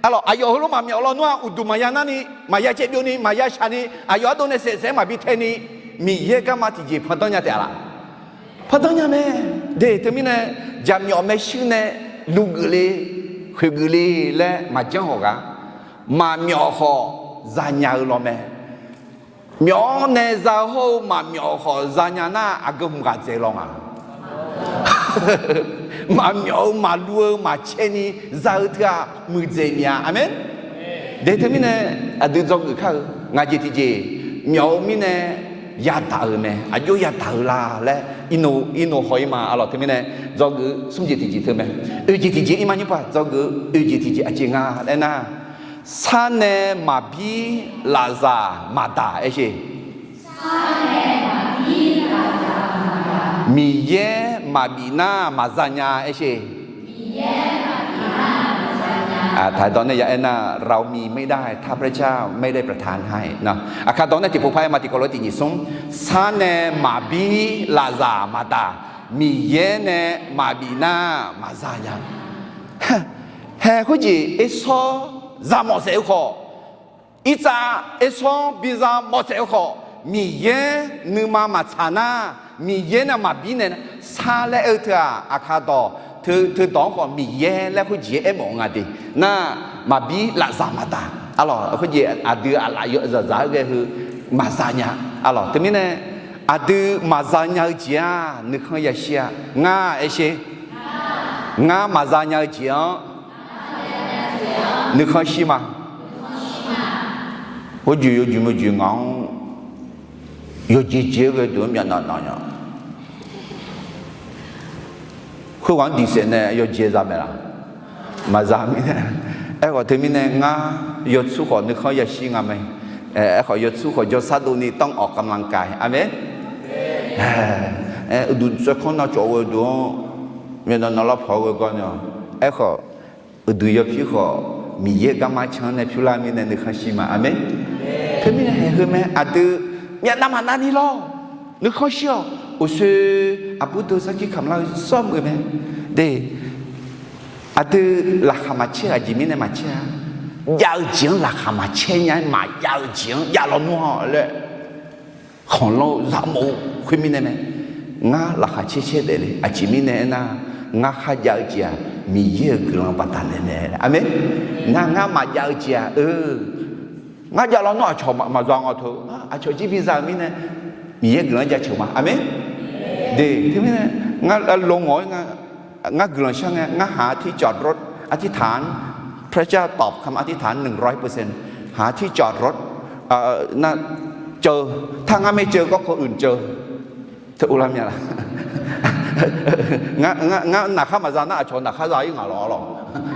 aqlawq, aqyawf heulof maqmyawf lawnmr-aq, uqduq maqya narni, maqya caevbyovni, maqya shaqni, aqyawf ardov nae saef saef-aer maqbi taeni, Miqyaer garma tiqjeq pandanr nya taef-a laq? Pandanr nya mae. De, teumirnae, jaqmyawf maershuir nae luv geufle, khoeq geufle laer maqjanr hawq ghaq, maqmyawf khawf zanya-eu law mae. Myawf-awr nae za-eu hawr-eu maqmyawf khawf zanya nar, aqgeu hmq ghaq dzaeq law nga. Maqmyawf-eu maqluv-eu maqcaevni za-eu teu-aq, muiqdzaeq miq-a. Aqmeq. De, teumirnae, aqdui dzawgeuf kar-eu ngaq jeq tiqjeq, myawf-eu mirnae yadaq-euq mae. Aqjox yadaq-eu la laer, irnov haw-ir ma. Aqlawq, teumirnae dzawgeuf smr jeq tiqjeq teu mae. Oeq jeq tiqjeq ir ma nymr paq dzawgeuf-eu oeq jeq tiqjeq aqjeq nga laer nar, sar nae maqbir lafzaq maqdaq aer sher. Miqyaer maqbif nar maqza nya aer sher. Taq dawq nae ya aer nar, เรามีไม่ได้ ถ้าพระเจ้าไม่ได้ประทานให้ nar. Aqkaq dawq nae tiqpov par aer ma, tiqkawv lof tiq nyiq smr. Sar nae maqbir lafzaq maqdaq, Miqyaer nae maqbif nar maqza nya. Hae khoerjeq Ersawr za mawf saef-eu khawf, Irtsav Ersawr-anr biza mawf saef-eu khawf, Miqyaer nuima maqtsaq nar, Miqyaer nae maqbir nae sar laer aer-eu teu-aq, aqkar dawq teu, teudawq-anr khawf Miqyaer laer khoerjeq aermawf-eu nga de. Nar, maqbir lafzaq maqdaq. Arlawq, khoerjeq aqdui aqlaf yawzaq zaq-aer ghae heu maqza nya. Arlawq, teumirnae aqdui maqza nya-eu jeq-aq nuikhanr yashir-a. Ngar aersher, ngar maqza nya-eu jeq-anr nuikhanr shir ma. Khoerjeq yawjeq meujeq ngaq-anr yawjeq jeq-aer ghae deuq-anr myavnav nav nya. Khoerghaq-anr diqsaef nae yawjeq za maeq laf? Maqza mirnae. Aerkhawf teumirnae ngar yawtsur khawf nuikhanr yashir nga mae. Aerkhawf yawtsur khawf jawrsar dovni ต้องออกกำลังกาย. Aqmeq. Uqduq tsawrkanr navcawv ghae deuq-anr myavnav nav lar pawq-aer ghae gar nae-awq. Aerkhawf uqduq yawpyur khawf Miqyaer garma can-anr nae pyur lar mirnae nuikhanr shir ma. Aqmeq. Teumirnae haeq heu mae, aqdui myavnav maqnav ni lawr. Nuikhanr shir-awq. Uqshoe aqbur deuq sarkir kamq lar-eu sawr muiq mae. De, aqdui laqkhaq maqcaer-eu aqjeq mirnae maqcaer-a. Jav-eu jeq-anr laqkhaq maqcaer nya-aer maqjav-eu jeq-anr jav lawnmr-awq laer khanqlanr-eu zaqmawf-eu khoermirnae mae. Ngar laqkhaq caer caer daefle. Aqjeq mirnae aernar, ngar kharjav-eu jeq-aq Miqyaer-euq guiqlanq baqdanae mae. Aqmeq. Nar ngar maqjav-eu jeq-aq, eu, ngar jav lawnmr aqcawq maqza nga teu, aqcawq jir biza-euq mirnae Miqyaer guiqlanq jaceuq ma. Aqmeq. De, teumirnae ngar lo ngawq-aer nga, ngar guiqlanq shar ngae, งานหาที่จอดรถ อธิษฐาน พระเจ้าตอบคำอธิษฐาน หนึ่งร้อยเปอร์เซ็นต์ หาที่จอดรถ nar ceuv, tar ngar maer ceuv garkawv uiq ceuv. Teu uvlar mya laf? Ngar naqkhar maqza nar aqcawq naqkhar za-ir ngaq lawq lawq.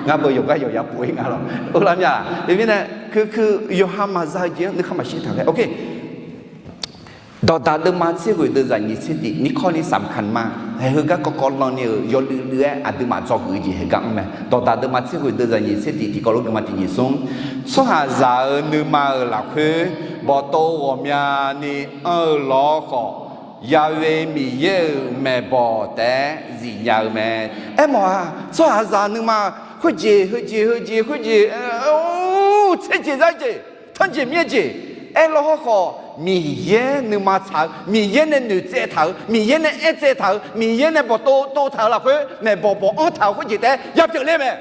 Ngar beu yawqgar yawqya pov-ir nga lawq. Uvlar mya laf? Teumirnae, keu, keu yawqha maqza-eu jeq-anr nuikhanr maqshir taq ghae. Ok. Dawqdaq deuvma tser ghoeq deuvzaq nyiq tser tiq, ข้อนี้สำคัญมาก. Haeq heugar kawvkawv lan ni-euq yawluiv luiv-aer aqduimaf dzawgeuf-eu jeq haeq gar anr mae. Dawqdaq deuvma tser ghoeq deuvzaq nyiq tser tiq tiqkawv lof geufma tiq nyiq smr. Tsawrhaqzaq-euq nuima-euq lafkhoer bawqtov ghawqmyani anr-eu lawr khawf, Ya'we Miqyaer-euq maeqbawq taef-aer zifnya-eu mae. Aermawf-aq, tsawrhaqzaq nuima khoerjeq heujeq heujeq khoerjeq, tser jeq zar jeq, tanrjeq myaer jeq, aerlawr hawrkhawf Miqyaer nuima tsaq-eu, Miqyaer nae noeqtsaev taq-euq, Miqyaer nae aertsaev taq-euq, Miqyaer nae bawqtov tov taq-euq lafkhoer maeqbawq bawq anr taq-euq khoerjeq taef-aer yapyeuf ler mae.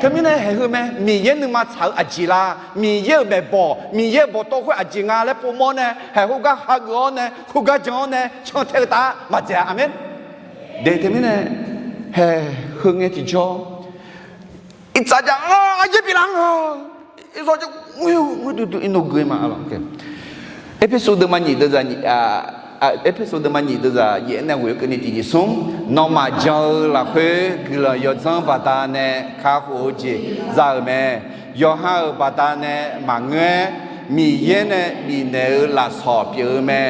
Teumirnae haeq heu mae, Miqyaer nuima tsaq-eu aqjeq la, Miqyaer-euq maeqbawq, Miqyaer-euq bawqtov khoer aqjeq nga laer povmawr nae, haeq khoergar hageuf-awr nae, khoergar jan-awr nae cantae-eu taef-aer maqdzaeq-a. Aqmeq. De teumirnae haeq heu ngae tiqjawr, iqtsaq jav-awr aryaer biflaf-anr-a, iqzawr jav, ngeur duidui irnov gui ma lawq. Erpersu deuvma nyiq deuvzaq, Erpersu deuvma nyiq deuvzaq yaef-aer nae ghoeq-eu keuvni tiq nyiq smr. Nawmaf jan-eu lafkhoer guiqlanq yawdzanr baqdanae kakhof-eu jeq za-euq mae. Yawqha-euq baqdanae maqngeur-aer, Miqyaer nae bifnaeq-eu lafsawq pyeuf-eu mae.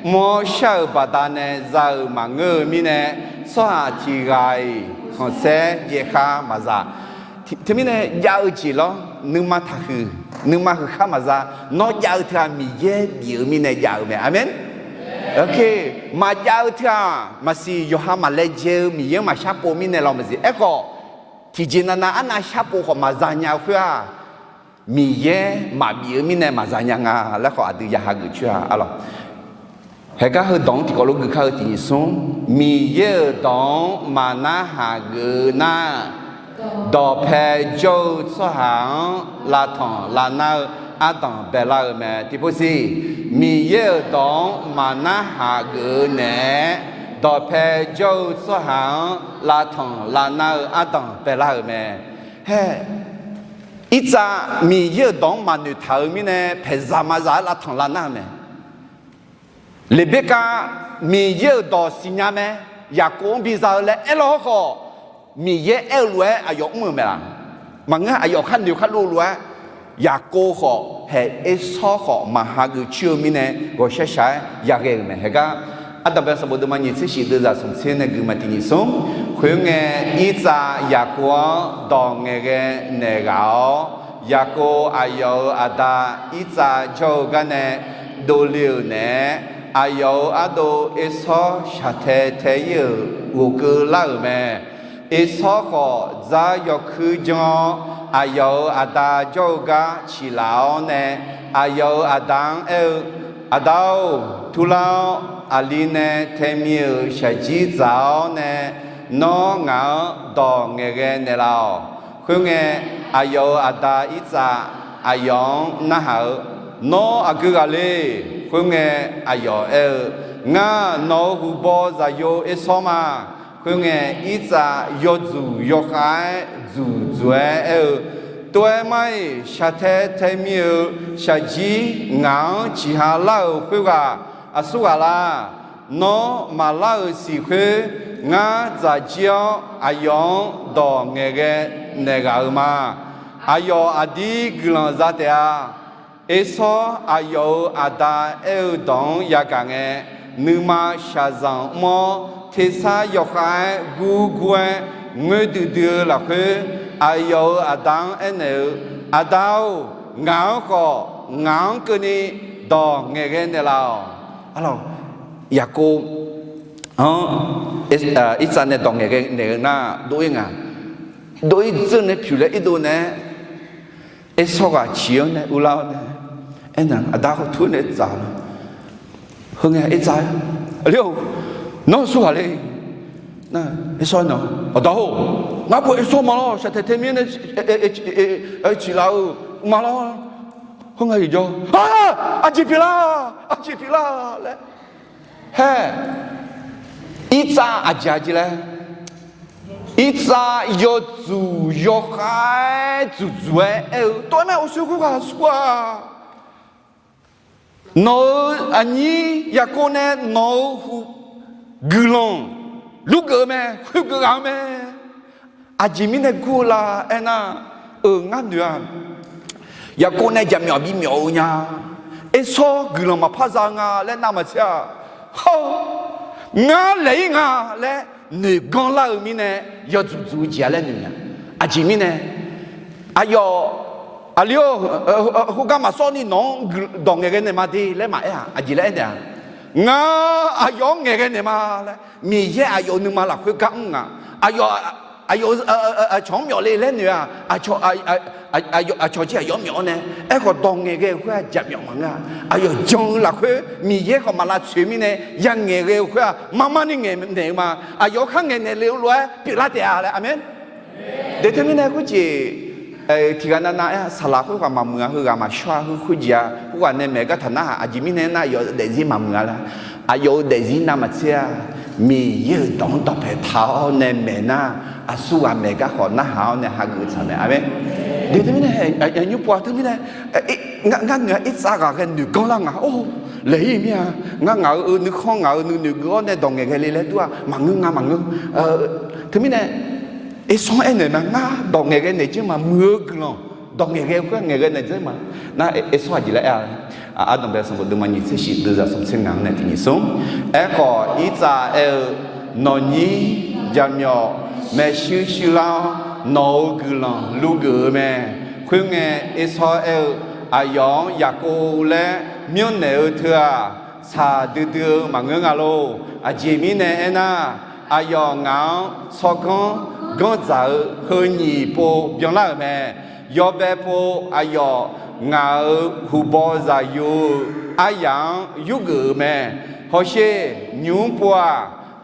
Mr-awr shar-euq baqdanae za-euq maqngeur-eu mirnae, tsawrhaq tiq ghaq-iq khanqsaer jaev khar maqza. Teumirnae jav-eu jeq lawr, nuima taqhuiq, nuima huiq khar maqza. Nawr jav-eu teu-aq Miqyaer bif-eu mirnae jav-eu mae. Aqmeq. Maqjav-eu teu-aq maqsiq, yawqha maqlaejae-eu Miqyaer-anr maqshar pov mirnae lawr maqsiq. Aerkhawf, tiqjeq navnav arnav shar pov khawf maqza nya-eu khoer-aq, Miqyaer maqbif-eu mirnae maqza nya nga laer khawf aqdui ya hageuf coer-a lawq. Haeqgar heudawq-anr tiqkawv lof gui kar-eu tiq nyiq smr. Miqyaer-euq dawq-anr maqnarhaq geuf-eu nar, dawqpae jawr-eu tsawrhaq-anr lavtanq lavnar-eu ardanq baelar-euq mae. Tiqpov siq, Miqyaer-euq dawq-anr maqnarhaq geuf-eu naeq-aer, dawqpae jawr-eu tsawrhaq-anr lavtanq lavnar-eu ardanq baelar-euq mae. Hae, irtsav Miqyaer-euq dawq-anr maqnoeq taq-euq mirnae paeqzaq maqzaq-aer lavtanq lavnar-eu mae. Leqberkav Miqyaer-euq dawq siqnya mae. Yaqkov-anr biza-eu laer aerlawr hawrkhawf, Miqyaer aer-eu lof-aer aqyawf mr-euq mae laq? Maqngeur, aqyawf khar noeq khar lov lof-aer, Yaqkov khawf hae Ersawr khawf maqhageuf coer-eu mirnae ghawqshaq shaq-aer yaghae-euq mae. Haeqgar Ardanqbae sanqbof deuvma nyiq tser shif deuvzaq smq tser nae gui ma tiq nyiq smr. Khoerngae, Irtsav Yaqkov-anr dawq ngaeqghae naeq ghaq-awr, Yaqkov aqyawf-euq aqda Irtsav jawr-eu gar nae dovle-euq naeq-aer, aqyawf-euq ardov Ersawr shaqtae tae-ir-euq ghofkeuv lar-euq mae. Ersawr khawf dzar yawkuir janr-awr, aqyawf-euq aqda jawr-eu gar ciqlaf-awr nae, aqyawf-euq aqda-anr aer-eu, Aqda-or, turlar-awr, aqli nae taemir-euq shaqjir dzaq-awr nae, nawr ngaq-anr dawq ngaeqghae naeqlaf-awq. Khoerngae, aqyawf-euq aqda Irtsav aqyawf-anr narhaq-eu, Nawr aqgeu ghaq le? Khoerngae, aqyawf aer-eu, Ngar nawq-euq huqbaw zaqyo Ersawr ma. Khoerngae, Irtsav yawdzuq yawkhav-aer dzuqdzuq-aer aer-eu, Tov-aer mar-iq, shaqtae taemir-euq shaqjir ngaq-anr ciqha lar-euq khoerghaq aqsur ghaq la? Nawr maqlar-euq siq khoer, ngar dzaq jir-awr aqyawf-anr dawq ngaeqghae naeq ghaq-euq ma. Aqyawf aqdir guiqlanq za taef-a. Ersawr aqyawf-euq aqda aer-eu dawq-anr yagaq ngae, nuima shaqzanq mr-awr, tersar yawkhav-aer gurgur-aer ngoerdui dui-eu lafkhoer, aqyawf-euq aqda-anr aernaeq-eu, Aqda-or, ngaq-anr khawf, ngaq-anr keuvni dawq ngaeqghae naeqlaf-awq. Arlawq, Yaqkov-anr Irtsav nae dawq ngaeqghae naeq-eu nar, dov-ir nga. Dov-ir dzeur nae pyuq laer irdov nae-aer, Ersawr ghaq ciq-anr nae urlar-awr nae, aernaeq, Aqda khawf tur nae dzaq-awq. Khoerngae Irtsav-aer, Aqli-or, nawr aqsur ghaq le? Nar, Ersawr-aer nae, Aqda-or, ngar pov Ersawr ma lawr, shaqtae taemir nae ciqlaf-eu ma lawr. Khoerngae yawjawr, Aqjeq pyeuflar, aqjeq pyeuflar laer. Haer, Irtsav aqjeq aqjeq laer, Irtsav yawdzuq yawkhav-aer dzuqdzuq-aer aer-eu, Tov-aer mar-iq, aqsur khoerghaq aqsur-aq, nawq-euq aqnyir Yaqkov nae nawq-euq guiqlanq lurgeuf-eu mae, khoergeuf ghaq-eu mae. Aqjeq mirnae gur-eu la aernar, euq ngar noeq-a. Yaqkov nae jaqmyawf bimyawf-eu nya. Ersawr guiqlanq maqpar za-eu nga laer navmaqtser-a. Hawr, ngar laeq-ir nga laer noeqganr lar-eu mirnae, yawdzuq dzuq-eu jeq-a laer noeq nya. Aqjeq mirnae, aqyawf, aqli-or, khoergar maqsawr ni nawq-anr dawq ngaeqghae naeq ma de laer maqaer-aq, aqjeq laer aernaeq-a. Ngar aqyawf-anr ngaeqghae naeq ma laer, Miqyaer aqyawf-euq nuima lafkhoer gar mr nga. Aqyawf, aqyawf, aqcawq-anr myawf le laer noeq-aq, aqcawq jir aqyawf-anr myawf-awr nae, aerkhawf dawq ngaeqghae-eu khoer-aq jaqmyawf maqngeur-a. Aqyawf jan-eu lafkhoer Miqyaer khawf maq lavtsoeq mirnae, ya ngaeqghae-eu khoer-aq marmar ni ngaeqnaeq-eu ma. Aqyawf-anr khar ngaeqnaeq le-eu lof-aer pyeuflar taef-a laer. Aqmeq. Deuq teumirnae khoerjeq tiqghaq navnav aer-a, saqlaq khoerghaq maqmuiq-a, heughaq maqshawr-a, heu khoerjeq-a, khoerghaq nae maeq gartaq narhaq, aqjeq mirnae aernar, aqyawf-euq daefzir maqmuiq-a laer. Aqyawf-euq daefzir navmaqtser-a, Miqyaer-euq dawq-anr dawqpae taq-awr nae maeq nar, aqsur ghaq maeq gar khawf narhaq-awr nae hageuf tsaq mae. Aqmeq. Deuq teumirnae, nymr pov-a teumirnae, ngar noeq-a, Irtsav ghaqghae noeqganr lar nga. Or, laeq-ir mir-a. Ngar ngaq-euq nuikhanr, ngaq-euq nuinoeq geuf-awr nae dawq ngaeqghae le laer dur-aq maqngeur nga, maqngeur. Teumirnae, Ersawr-anr aernaeq ma, ngar dawq ngaeqghae naeq jir ma, muiq-eu guiqlanq dawq ngaeqghae khoer ngaeqghae naeq jir ma. Nar Ersawr aqjeq laer aer-a. Ardanqbae sanqbof deuvma nyiq tser shif deuvzaq smq tser ngaq-anr nae tiq nyiq smr. Aerkhawf Irtsav aer-eu, Nawqnyir jaqmyawf maershuir shuirlar-awr, nawq-euq guiqlanq lurgeuf-eu mae. Khoerngae, Ersawr aer-eu, Aqyawf-anr Yaqkov laer myanrnaeq-eu teu-aq, tsaq duidui-eu maqngeur nga lor. Aqjeq mirnae aernar, aqyawf ngaq-anr tsawrganr ganr dzaq-eu heu nyiq pov byanlar-euq mae. Yawbae pov aqyawf ngaq-euq huqbaw zaqyo-euq aryaq-anr yurgeuf-euq mae. Hawsher, nymq-mr pov-aq,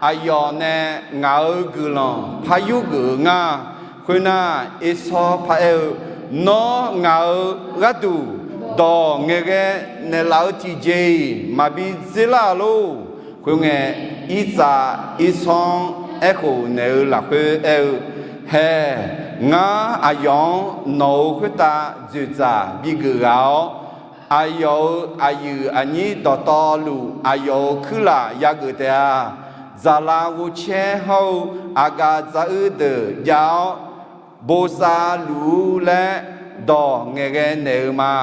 aqyawf nae ngaq-euq guiqlanq par yurgeuf-eu nga. Khoernar, Ersawr paraer-eu, Nawr ngaq-euq gharduq dawq ngaeqghae naeqlaf-eu tiqjeq-iq maqbi dzerlar-a lor. Khoerngae, Irtsav Ersawr-anr aerkhof naeq-eu lafkhoer aer-eu, Hae, ngar aqyawf-anr nawq-euq khoertav dzoeqdzaq bigeuf ghaq-awr, aqyawf-euq aqyuif aqnyir dawqtawvluf aqyawf-euq kuirlaf yageuf taef-a. Dzaqlav ghovcaer hawr-eu aqgaf dzaruir deuq jav-awr, bosav luf-ur laer dawq ngaeqghae naeq-eu ma.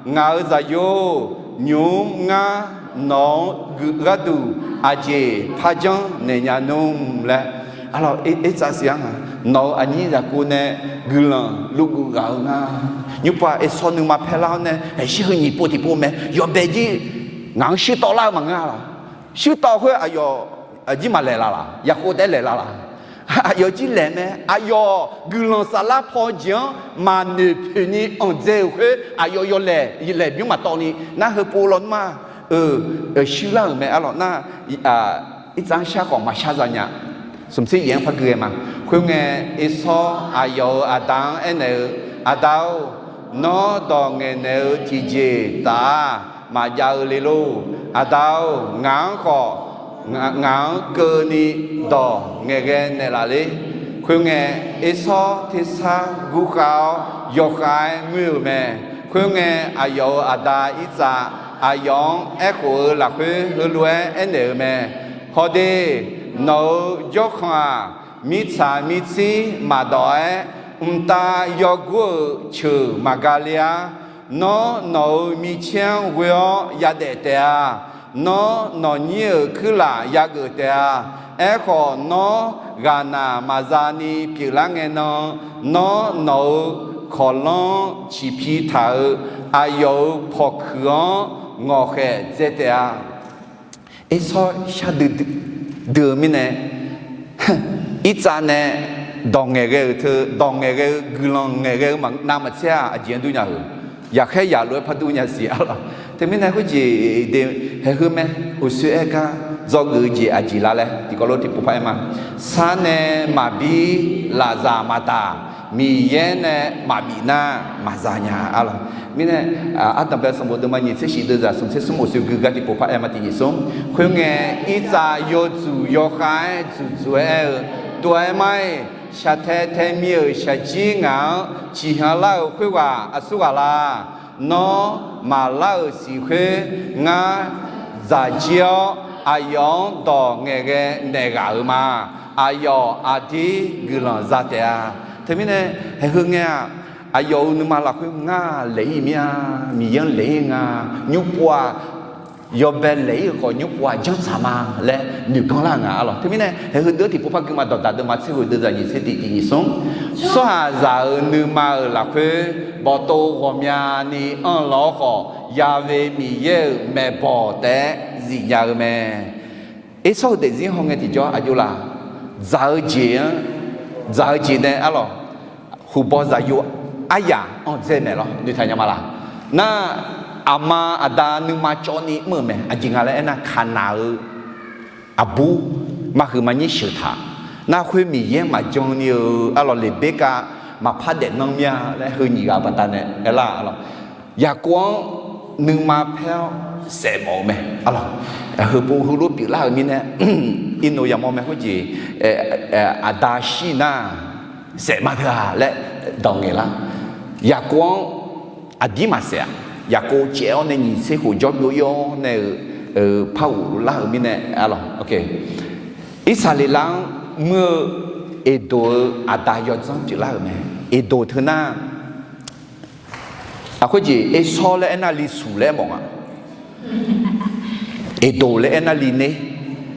Ngaq-euq zaqyo-or, nymq-mr ngar nawq-anr gharduq aqjeq par janrnaeq nya nmr laer. Arlawq, Ertsav siq-anr-aq, nawq-euq aqnyir Yaqkov nae guiqlanq lurgeuf ghaq-eu nga. Nymr pov-aq, Ersawr nuima paerlar-awr nae, aqshir heu nyiq pov tiqpov mae, yawbae jir ngaq-anr shuirtawv lar-eu maqngeur-a laq. Shuirtawv khoer aqyawf aqjir maqlaeq laf laq, Yaqkov taef-aer laeq laf laq. Aqyawf jir laeq mae, aqyawf guiqlanq saflar paw jeq-anr maqnoeq poeq ni anqdzae-euq khoer, aqyawf yawlaeq laeq bymr maqtawv ni nar, heu pov lawnmr-aq, eu, shuir lar-euq mae arlawq nar, irtsav-anr shar khawf maqshar za nya. Smq tser yaef-anr par gui-aer ma. Khoerngae, Ersawr aqyawf-euq aqda-anr aernaeq-eu, Aqda-or, nawr dawq ngaeqnaeq-eu tiqjeq taf-aq maqjav-eu le lor. Aqda-or, ngaq-anr khawf, ngaq-anr keuvni dawq ngaeqghae naeqlaf ler. Khoerngae, Ersawr tersar gurkhav-awr yawkhav-aer ngoer-euq mae. Khoerngae, aqyawf-euq aqda Irtsav aqyawf-anr aerkhof-eu lafkhoer heulof-aer aernaeq-eu mae. Hawde, nawq-euq jawrkhanq-aq, mirtsaq mirtsir maqdawq-aer, mqtav yawgur-euq ceuq maqga le-ar. Nawr nawq-euq micaer-anr ghoe-awr yadaef taef-a. Nawr nawqnyir-euq kuirlaf yageuf taef-a. Aerkhawf, nawr ghaqnaq maqza ni pyeuflar ngae nan, nawr nawq-euq kawqlanr-anr ciqpi taq-euq aqyawf-euq pawqkuiq-anr ngawqkhaeq dzae taef-a. Ersawr shardui dui-eu mirnae, Irtsav nae dawq ngaeqghae-euq teu, dawq ngaeqghae-eu guiqlanq ngaeqghae-eu maqnav maqtser-aq, aqjeq-anr dur nya-euq. Yaqkhaer yaqlof-aer par dur nya siq arlawq. Teumirnae khoerjeq de, haeq heu mae, uqshoe aer gar, dzawgeuf-eu jeq aqjeq lar laer tiqkawv lof tiqpov par aer ma. Sar nae maqbir, lafzaq maqdaq, Miqyaer nae maqbif nar maqza nya arlawq. Mirnae, ardanqbae sanqbof deuvma nyiq tser shif deuvzaq smq tser smr uqshoe gui gar tiqpov par aer ma tiq nyiq smr. Khoerngae, Irtsav yawdzuq yawkhav-aer dzuqdzuq-aer aer-eu, Dov-aer mar-iq, shaqtae tae mir-euq shaqjir ngaq-anr ciqhyanq lar-euq khoerghaq aqsurghaq la? Nawr maqlar-euq siq khoer ngar dzaq jir-awr, aqyawf-anr dawq ngaeqghae naeq ghaq-euq ma. Aqyawf aqdir guiqlanq za taef-a. Teumirnae, haeq heu ngae-aq, aqyawf-euq nuima lafkhoer ngar laeq-ir mir-a, Miqyaer-anr laeq-ir nga, nymr pov-aq, yawbae laeq-ir-euq khawf nymr pov-aq janrtsaq ma laer noeqganr lar-eu nga arlawq. Teumirnae, haeq heu deuv tiqpov par gui ma. Dawqdaq deuvma tser ghoe deuvzaq nyiq tser tiq tiq nyiq smr. Tsawrhaqzaq-euq nuima-euq lafkhoer bawqtov ghawqmyani anrlawq-awr khawf, Yaqve Miqyaer-euq maeqbawq taef-aer zifnya-eu mae. Ersawr-eu daefzir hawngae tiqjawr aqjox laf, dzaq-eu jeq-anr, dzaq-eu jeq nae arlawq, huqbaw zaqyo aryaq anr dzae maeq lawr noeqtaq nya ma laq. Nar, aqma aqda nuima cawv ni mr-euq mae. Aqjeq nga laer aernar, Kaqnaq-eu aqbur maqhuiq maqnyir sheuq taq. Nar, khoer Miqyaer maqjan ni-eu arlawq, Leqberkav maqpar daefnan mir-a laer heu nyiq ghaq baqdanae aerlar arlawq. Yaqkov-anr nuima paer-awr saef mawf-eu mae arlawq. Heupov heulof pyeuflar-euq mirnae, irnoeq yamawr mae khoerjeq, aqda shir nar saef ma teu-a laer dawq ngaeq lar. Yaqkov-anr aqdir maqsaef-aq, Yaqkov caev-awr nae nyiq tser khof jawr byov ir-awr nae-eu par ghoflar-euq mirnae arlawq. Irsaqleqlav-anr muir-eu Eqdoq-eu aqda yawdzanr pyeuflar-euq mae. Eqdoq teu nar, aq khoerjeq Ersawr laer aernar Lishuq laer aermawf nga. Eqdoq laer aernar Liner.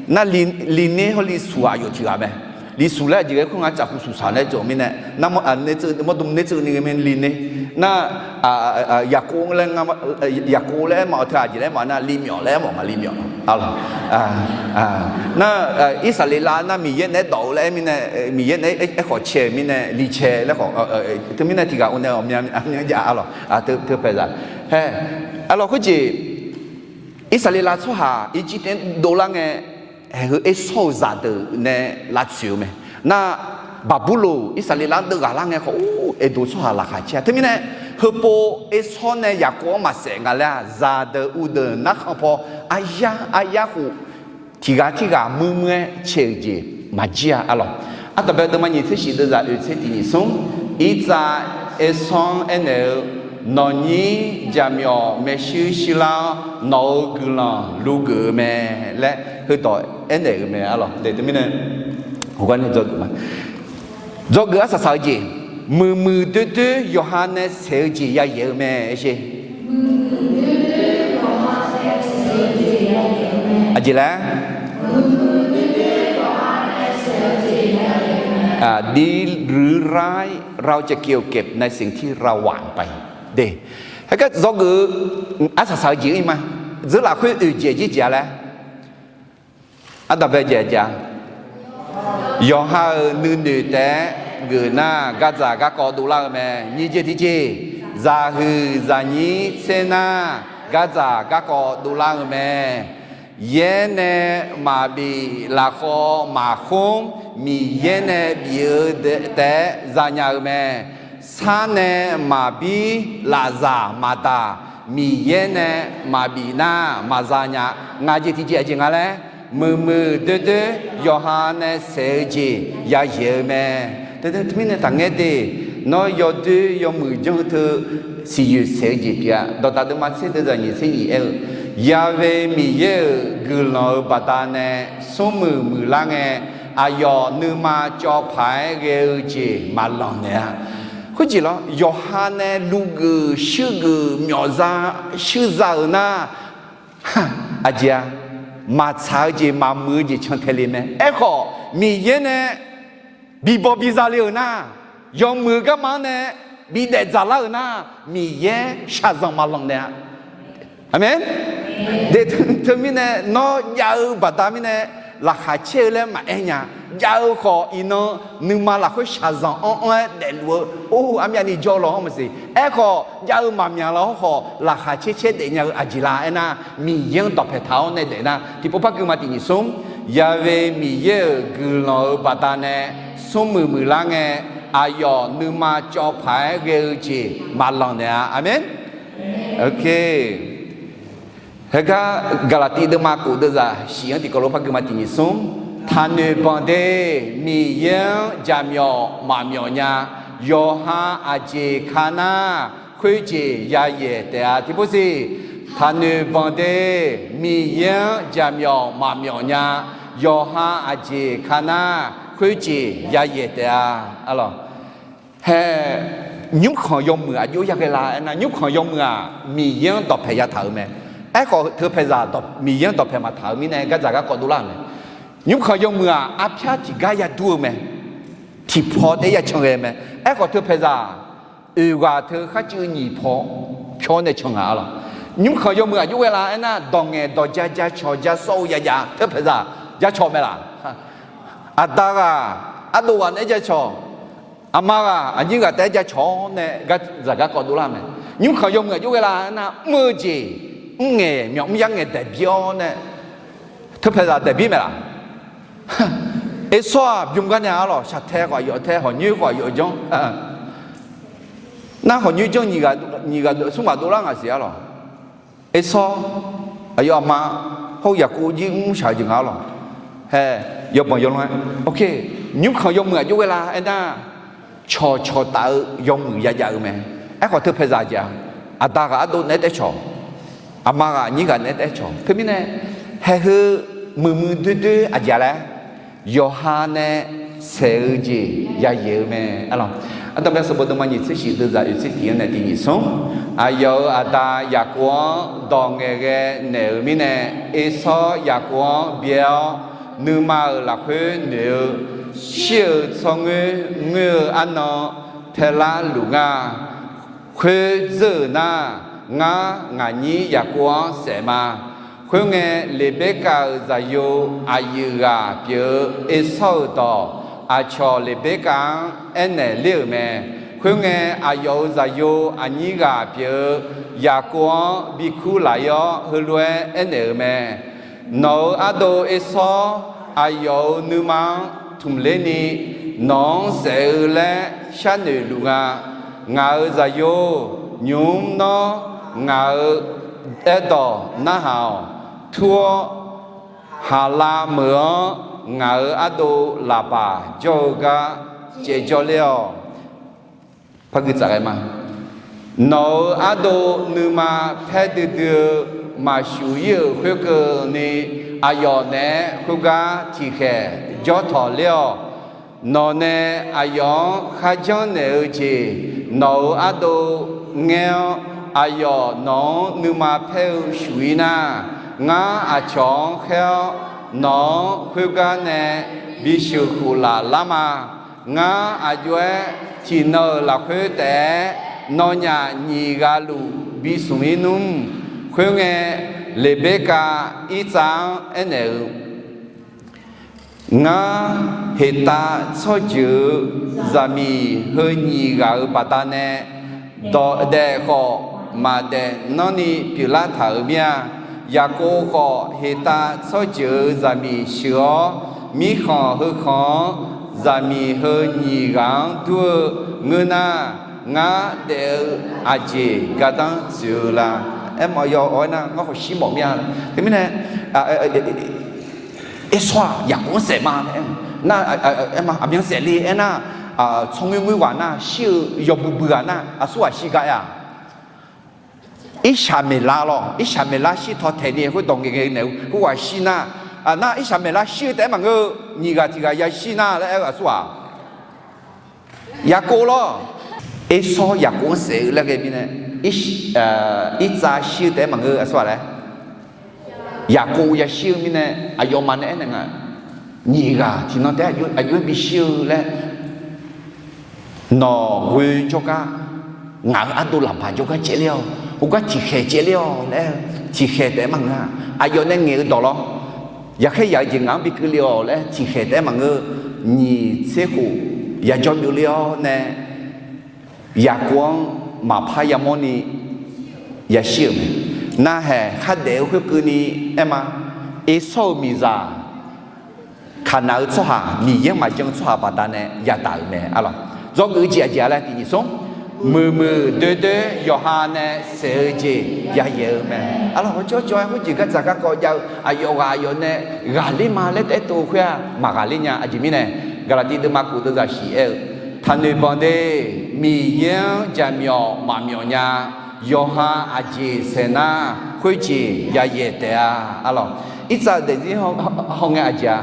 Nar, Liner hawr Lishuq aqyawf tiq ghaq mae. Lishuq laer aqjeq ghae khoer nga caf khu suqsaq laer jawq mirnae, mawrdm ner tseuv ni ghae mae Liner. Nar, Yaqkov laer aermawf-eu teu aqjeq laer aermawf nar Limyawf laer aermawf nga Limyawf. Nar, Irsaqleqlav nar Miqyaer naeq-aer dawq-eu laer aer mirnae, Miqyaer naeq-aer aerkhawf cae-eu mirnae Licae laer khawf, teumirnae tiq ghaq-eu nae aqmyan jav arlawq. Teu paeqzaq, arlawq khoerjeq Irsaqleqlav tsawrhaq Irjirtav-anr dovlar ngae, haeq heu Ersawr-euq zaqdeuq nae lavtsoeq-eu mae. Nar, Baqburloq Irsaqleqlav-anr deuv ghaq lar ngae khawf, or, Eqdoq tsawrhaq laqkhaq caer-a. Teumirnae, heupov Ersawr nae Yaqkov-anr maqsaef nga laer-aq, zaqdeuq uvdeuq narkhan paw aryar aryar khof tiq ghaq tirghaq muir muir-aer cae-euq jeq maqjir-a arlawq. Ardanqbae deuvma nyiq tser shif deuvzaq oeq tser tiq nyiq smr. Irtsav Ersawr-anr aernaeq-eu, Nawqnyir jaqmyawf maershuir shuirlar-awr, nawq-euq guiqlanq lugeuf-eu mae laer heudawq aernaeq-euq mae arlawq. Teumirnae, heugar nae dzawgeuf ma. Dzawgeuf arsaq saq-eu jeq, muiqmuiq doer doer yawqha nae saeq-eu jeq yayaeq-eu mae. Aer sher. Aqjeq laer, ดีหรือร้าย เราจะเกี่ยวเก็บในสิ่งที่เราหว่านไป de. Heugar dzawgeuf arsaq saq-eu jeq-ir ma. Dzeur lafkhoer oeq jaeq jir jaeq-a laer, ardanqbae jaeq jaeq-a. Yawqha-euq nuinoeq taef-aer geuf nar, gardzaq garkawv dovlar-eu mae. Nyiq jeq tiqjeq, zaqhuiq zaqnyir tser nar, gardzaq garkawv dovlar-eu mae. Yaer nae maqbif lafkhawv maqkhmr, Miqyaer nae bif-eu taef-aer zanya-eu mae. Sar nae maqbir lafzaq maqdaq, Miqyaer nae maqbif nar maqzanya. Ngaq jeq tiqjeq aqjeq nga laer, muiqmuiq doerdoer yawqha nae saeq-eu jeq yayaeq-eu mae. Teumirnae taqngaer de, nawr yawdoer yawmuiq janr-eu teu siqyoeq saeq-eu jeq pyeuf-a. Dawqdaq deuvma tser deuvzaq nyiq tser nyiq aer-eu, Ya've Miqyaer-euq guiqlanq-euq baqdanae smrmuiq muiqlar ngae, aqyawf nuima cawv paq-aer ghae-eu jeq maqlanq naeq-a. Khoerjeq lawr, yawqha nae luvgeuf shuirgeuf myawfza shuirza-euq nar, aqjeq-a, maqtsaq-eu jeq maqmuiq-eu jeq can tae le mae. Aerkhawf, Miqyaer nae bibaw biza le-euq nar, yawmuiq garma-anr nae bidaef dzaqlar-euq nar, Miqyaer shaqzanq maqlanq naeq-a. Aqmeq. Teumirnae nawr jav-eu baqda mirnae laqkhaq caer-eu laer maqaer nya. Jav-eu khawf iqnan nuima lafkhoer shaqzanq anr anr-aer daefluf-eu, or, armyavni jawr law-anr maqsiq. Aerkhawf jav-eu maqmyaq law-anr khawf laqkhaq caer caer daefnya-eu aqjeq la aernar, Miqyaer-anr dawqpaeq taq-awr nae daef nar, tiqpov par gui ma tiq nyiq smr, Ya've Miqyaer-euq guiqlanq-euq baqdanae smrmuiq muiqlar ngae, aqyawf nuima cawv paq-aer ghae-eu jeq maqlanq naeq-a. Aqmeq. Heugar Gaqlaqtiv deuvma kof deuvzaq shif-anr tiqkawv lof par gui ma tiq nyiq smr, taqnoeq banq de. Miqyaer-anr jaqmyawf maqmyawf nya. Yawqha aqjeq ka nar, khoerjeq yayaeq taef-a. Tiqpov siq, taqnoeq banq de. Miqyaer-anr jaqmyawf maqmyawf nya. Yawqha aqjeq ka nar, khoerjeq yayaeq taef-a. Hae, nymrkhanq yawmuiq aqjox yaghae la aernar, nymrkhanq yawmuiq-aq Miqyaer-anr dawqpaeq yataq-euq mae. Aerkhawf teu paeqzaq Miqyaer-anr dawqpaeq maqtaq-euq mirnae gardzaq garkawv dovlar-euq mae. Nymrkhanq yawmuiq-aq arpyar tiqgar yadur-eu mae. Tiqpaw taef-aer yacan ghae mae. Aerkhawf teu paeqzaq oeq ghaq teu kharcuiv nyiq paw pyawr nae can ngaq-a lawq. Nymrkhanq yawmuiq aqjox ghae la aernar, dawq ngaeq dawq ja ja cawq ja sawr-eu ya jav teu paeqzaq ja cawq mae laq. Aqda ghaq ardov ghaq naeq-aer ja cawq, aqma ghaq aqnyir ghaq taef-aer ja cawq-awr nae gardzaq garkawv dovlar mae. Nymrkhanq yawmuiq aqjox ghae la aernar, mr-eu jeq mrngaeq myawq mr yar ngaeq daeq bir-awr nae teu paeqzaq daeq bir mae laq. Ersawr-aq bym gar nae-a lawq, shaqtae khawf aqyawf tae, hawqnyoer khawf aqyawf janr. Nar hawqnyoer janr nyiq ghaq smr ghaq dovlar ngaq siq-a lawq. Ersawr, aqyawf aqma, hawr yaqkov jir mrshaq-eu jeq nga-a lawq. Hae, yawbanq yawlanr-aer, nymrkhanq yawmuiq aqjox ghae la aernar, cawqcawq taf-eu yawmuiq ya jav-eu mae. Aerkhawf teu paeqzaq jeq-aq, aqda ghaq ardov naeq-aer taef-aer cawq, aqma ghaq aqnyir ghaq naeq-aer taef-aer cawq. Teumirnae, haeq heu muiqmuiq doerdoer aqjeq laer, yawqha nae saeq-eu jeq yayaeq-eu mae. Aqdamya sanqbof deuvma nyiq tser shif deuvzaq oeq tser tiq-anr nae tiq nyiq smr, aqyawf-euq aqda Yaqkov-anr dawq ngaeqghae naeq-euq mirnae, Ersawr Yaqkov-anr byae-awr, nuima-euq lafkhoer noeq-eu, shir-eu tsawrngoer ngoer-eu arnan taelar luf nga. Khoer dzeur-euq nar, ngar ngaq nyir Yaqkov-anr saef ma. Khoerngae, Leqberkav-euq zaqyo aqyuif ghaq pyeuf-eu Ersawr-euq dawq aqcawq Leqberkav-anr aernaeq ler-euq mae. Khoerngae, aqyawf-euq zaqyo aqnyir ghaq pyeuf-eu Yaqkov-anr bikur laf-ir-awr, heulof-aer aernaeq-euq mae. Nawq-euq ardov Ersawr aqyawf-euq nuima-anr tmq ler ni, nawq-anr saef-eu laer sharnoeq luf nga. Ngaq-euq zaqyo-or, nymq-mr nawr ngaq-euq aerdawq narhaq-awq. Tur-awr, haqlav meuq-anr ngaq-euq ardov Laqbaq jawr-eu gar caevjawr ler-awq. Nawq-euq ardov nuima paer duidui-eu maqshuq-ir-euq khoerkeuvni, aqyawf naeq-aer khoergar tiqkhaeq jawr tawq ler-awq. Nawq nae aqyawf-anr kharjanr naeq-eu jeq nawq-euq ardov ngaer-awr, aqyawf nawq-anr nuima paer-eu shuf-ir nar, ngar aqcawq-anr khaer-awr, nawq-anr khoergar nae bisheuq khof laf lar ma. Ngar aqjox-aer tiqnan-euq lafkhoer taef-aer nawnyaf nyiq ghaq luf bismq-ir nmr. Khoerngae, Leqberkav Irtsav-anr aernaeq-eu, Ngar heqtav tsawrjeuq-eu zaqmiq heu nyiq ghaq-euq baqdanae dawq daef khawf, maqdaef nanrni pyeuflar taq-euq mir-a. Yaqkov khawf, heqtav tsawrjeuq-euq zaqmiq sheuq-awr, mirkhanq heukhanq-anr zaqmiq heu nyiq ghaq-anr dur-eu ngeur nar, ngar daef-eu aqjeq gardanr tsoeq-eu la. Aermawf yaw-awr aernar, ngar khawf shir mawf mir-a. Teumirnae, Ersawr-aq Yaqkov-anr saef ma. Nar, aqmyan saef le aernar, tsawrngoer ngoer ghaq nar shir-eu yawbui bui ghaq nar aqsur ghaq shir gar aer-a. Irsaqmeqlar lawr, Irsaqmeqlar shir taw taeq ni khoerdawq ngaeqghae naeq-eu khoerghaq shir nar, nar Irsaqmeqlar shir-eu taef-aer maqngeur-eu, nyiq ghaq tiq ghaq yashir nar laer aer-eu aqsur ghaq Yaqkov lawr. Ersawr Yaqkov-anr saef-eu laer ghae mirnae, Irtsav shir-eu taef-aer maqngeur-eu aqsur ghaq laer, Yaqkov yashir-eu mirnae, aqyawfmaf nae aernaeq nga, nyiq ghaq tiqnan taef-aer aqjox-aer bishir-eu laer, nawq ghoe jawrgar, ngaq-euq ardov laqbaq jawrgar caevler-awq, khoergar tiqkhaeq caevler-awq laer, tiqkhaeq taef-aer maqngeur-a. Aqyawf nae ngaeq-eu dawq lawr, yaqkhaer yaq-eu jeq ngaq-anr bikeuv le-awq laer tiqkhaeq taef-aer maqngeur. Nyiq tser khof yajawr byovler-awr nae, Yaqkov-anr maqpar yamawrni yashir-euq mae. Narhaq khardaef-eu khoerkeuvni aer ma. Ersawr-euq miqzaq Kaqnaq-eu tsawrhaq, Miqyaer-anr maqjan-eu tsawrhaq baqdanae yadaq-euq mae. Arlawq, dzawgeuf-eu jeq aqjeq-a laer tiq nyiq smr, muiqmuiq doer doer yawqha nae saef-eu jeq yayaeq-eu mae. Arlawq, hawcawr cawv-aer khoerjeq gardzaq garkawv jav-eu aqyawf ghaq aqyawf nae ghaqler ma laer taef-aer tov-eu khoer-aq maqghaqler nya. Aqjeq mirnae, Gaqlaqtiv deuvma khof deuvzaq shif aer-eu, taqnoeq banq de, Miqyaer-anr jaqmyawf maqmyawf nya. Yawqha aqjeq saeq nar khoerjeq yayaeq taef-a. Arlawq, Irtsav-eu daefzir hawngae aqjeq-a,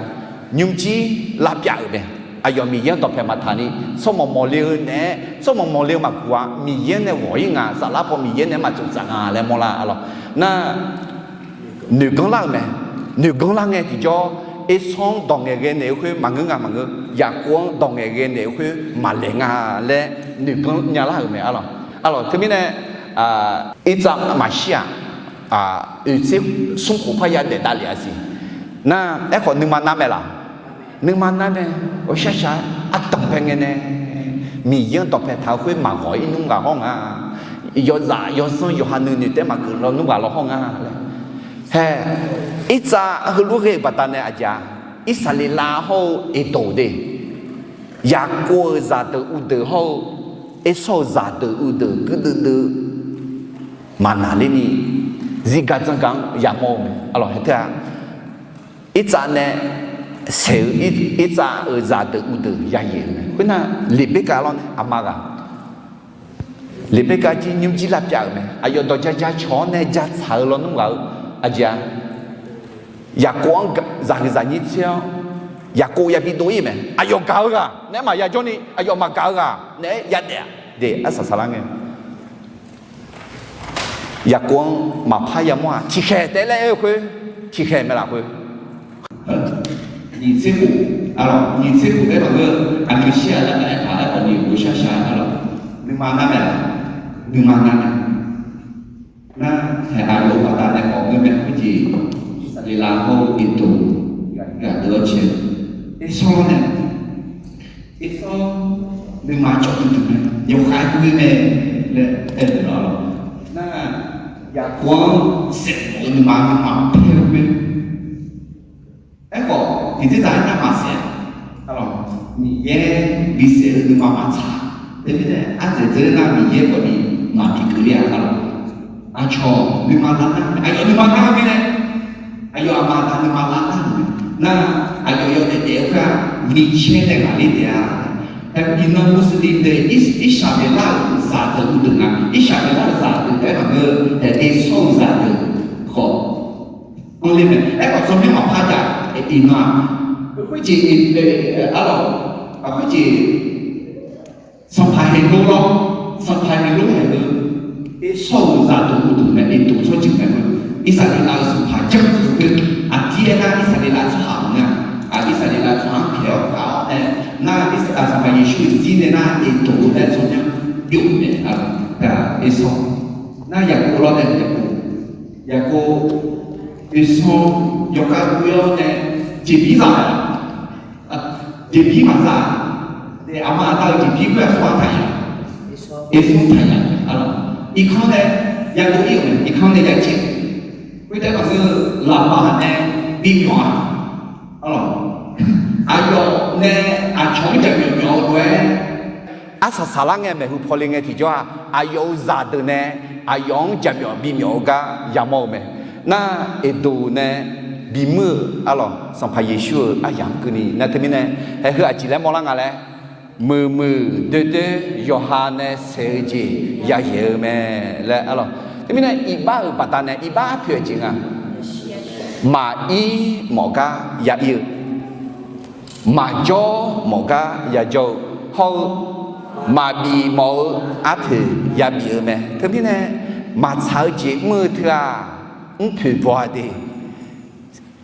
nymrjir lavpyav-euq mae. Aqyawf Miqyaer-anr dawqpae maqtaq ni tsawrmawq mawqle-eu naeq-aer, tsawrmawq mawqle-eu maqguq-a. Miqyaer nae ghawq-ir nga, saflar paw Miqyaer naeq-aer maqtsoftsaf nga laer mawrlar. Arlawq, nar noeqganr lar-euq mae. Noeqganr lar ngae tiqjawr, Ersawr-anr dawq ngaeqghae naeq-eu khoer maqngeur nga maqngeur. Yaqkov-anr dawq ngaeqghae naeq-eu khoer maqlaeq nga laer noeqganr nyalar-euq mae. Arlawq, arlawq, teumirnae Irtsav maqshir-aq, oeqtser smr khof parya daef davlef-a siq. Nar, aerkhawf nuima nar mae laq? Nuima nar mae. Ghawqshaq shaq-aer ardanqbae ngae nae Miqyaer-anr dawqpae taq-eu khoer maqghawq-ir nmr ghaq hawr nga. Yawzaf yawzanr yawqha nuinoeq taef-aer maqgeuf lawnmr ghaq law hawr nga laer. Hae, Irtsav heulof ghae-euq baqdanae aqjeq-a, Irsaqleqlav hawr-eu Eqdoq de, Yaqkov-euq zaqdeuq uvdeuq hawr-eu Ersawr-euq zaqdeuq uvdeuq guirdeuv deuv maqnaqler ni, zirgar dzanrgar-anr yamawr-eu mae. Arlawq, hae teu-a, Irtsav nae saeq-eu Irtsav-euq zaqdeuq uvdeuq yayaeq-eu mae. Khoernar, Leqberkav lawr nae aqma ghaq, Leqberkav jir nymrjir lavpyav-euq mae. Aqyawf dawq ja ja cawq-awr nae ja tsaq-eu lawnmr ghaq-eu aqjeq-a, Yaqkov-anr zaqhuiq zaqnyir tser-awr, Yaqkov yabi dov-ir mae. Aqyawf gaq-eu ghaq naeq-aer maqya jawr ni, aqyawf maqgaq-eu ghaq naeq-aer yadaef-a. De, arsaq saqlar ngae, Yaqkov-anr maqpar yamawr-aq tiqkhaeq taef laer aer-eu khoer, tiqkhaeq mae laf khoer. Nyiq tser khof, arlawq, nyiq tser khof taef-aer maqngeur. Aqmyanshir-aq laer maqaer taq-aer khawf ni ghawqshaq shaq-aer arlawq, nuima nar mae laf? Nuima nar mae. Nar, hae, aqyawf-euq baqdanae khawf ngeur mae khoerjeq, Irsaqleqlav hawr-eu Eqdoq ghaq deuq-awr cae, Ersawr nae, Ersawr nuima cawv duidui mae, yawkhav ghoe mae laer aer-eu lawq. Nar, Yaqkov-anr saef mawf-eu nuima nuima paer-eu mae. Aerkhawf tiqdzer dzaq-aer nar maqsaef-a. Arlawq, Miqyaer bisaef-eu nuima maqtsaq. Teumirnae ardzaeq dzeur nar Miqyaer khawf ni maqbi keuvle-a. Arlawq, aqcawq nuima lar nar, aqyawf nuima lar-eu mirnae, aqyawf aqma aqda nuima lar nar-euq mae. Nar, aqyawf yawdaef daef-eu khoer-aq, micaer nae ghaqler taef-a. Iqnan Muslim deuq, Irsaqleqlav-euq zaqdeuq uvdeuq nga. Irsaqleqlav-euq zaqdeuq taef-aer maqngeur, Ersawr-euq zaqdeuq khawf anr ler mae. Aerkhawf tsawrmyanr maqpar jav. Iqnan-aq, khoerjeq, arlawq, khoerjeq Sanqpaq Heqlor lawr, Sanqpaq Heqlor haeq-eu Ersawr-euq zaqdeuq uvdeuq mae, Eqdoq tsawrjeuq mae. Irsaqleqlav-euq sanqpaq janr-eu khoer, aqdir aernar Irsaqleqlav tsawrhaq maqngeur-a. Irsaqleqlav tsawrhaq-anr pyaeq-awr gaq-awr nae, nar, Sanqpaq Yeqsur-euq zir nae nar Eqdoq-eu laer tsawrmyanr byov-eu mae. Ersawr, nar, Yaqkov lawr nae Yaqkov, Yaqkov, Ersawr yawkhav ghoe-awr nae jeqbir za-a. Jeqbir maqza-a. Aqma aqda-euq jeqbir khoer aqsur ghaq taq ya? Ersawr taq ya. Arlawq, irkanr nae yadov ir-euq mae, irkanr nae yajeq. Khoertav maqngeur-eu, laqbaq nae bimyawf-a. Aqyawf nae aqcawq-anr jaqmyawf myawf-eu lof-aer, arsaq saqlar ngae maeqhu pawle ngae tiqjawr-aq, aqyawf-euq zaqdeuq nae aqyawf-anr jaqmyawf bimyawf-eu gar yamawr-eu mae. Nar, Eqdoq nae bimuir-euq arlawq, Sanqpaq Yeqsur-euq aryamq keuvni nar teumirnae, haeq heu aqjeq laer mawrlar nga laer, muiqmuiq doerdoer yawqha nae saeq-eu jeq yayaeq-eu mae laer arlawq. Teumirnae iqbax-euq baqdanae iqbax arpoeq-eu jeq nga. Maqir mawf gar ya ir-eu, maqjawr mawf gar yajawr-eu hawr-eu, maqbif mawf-eu arpoeq yabif-eu mae. Teumirnae, maqtsaq-eu jeq mr-eu teu-aq, mrpoeq baw-a de.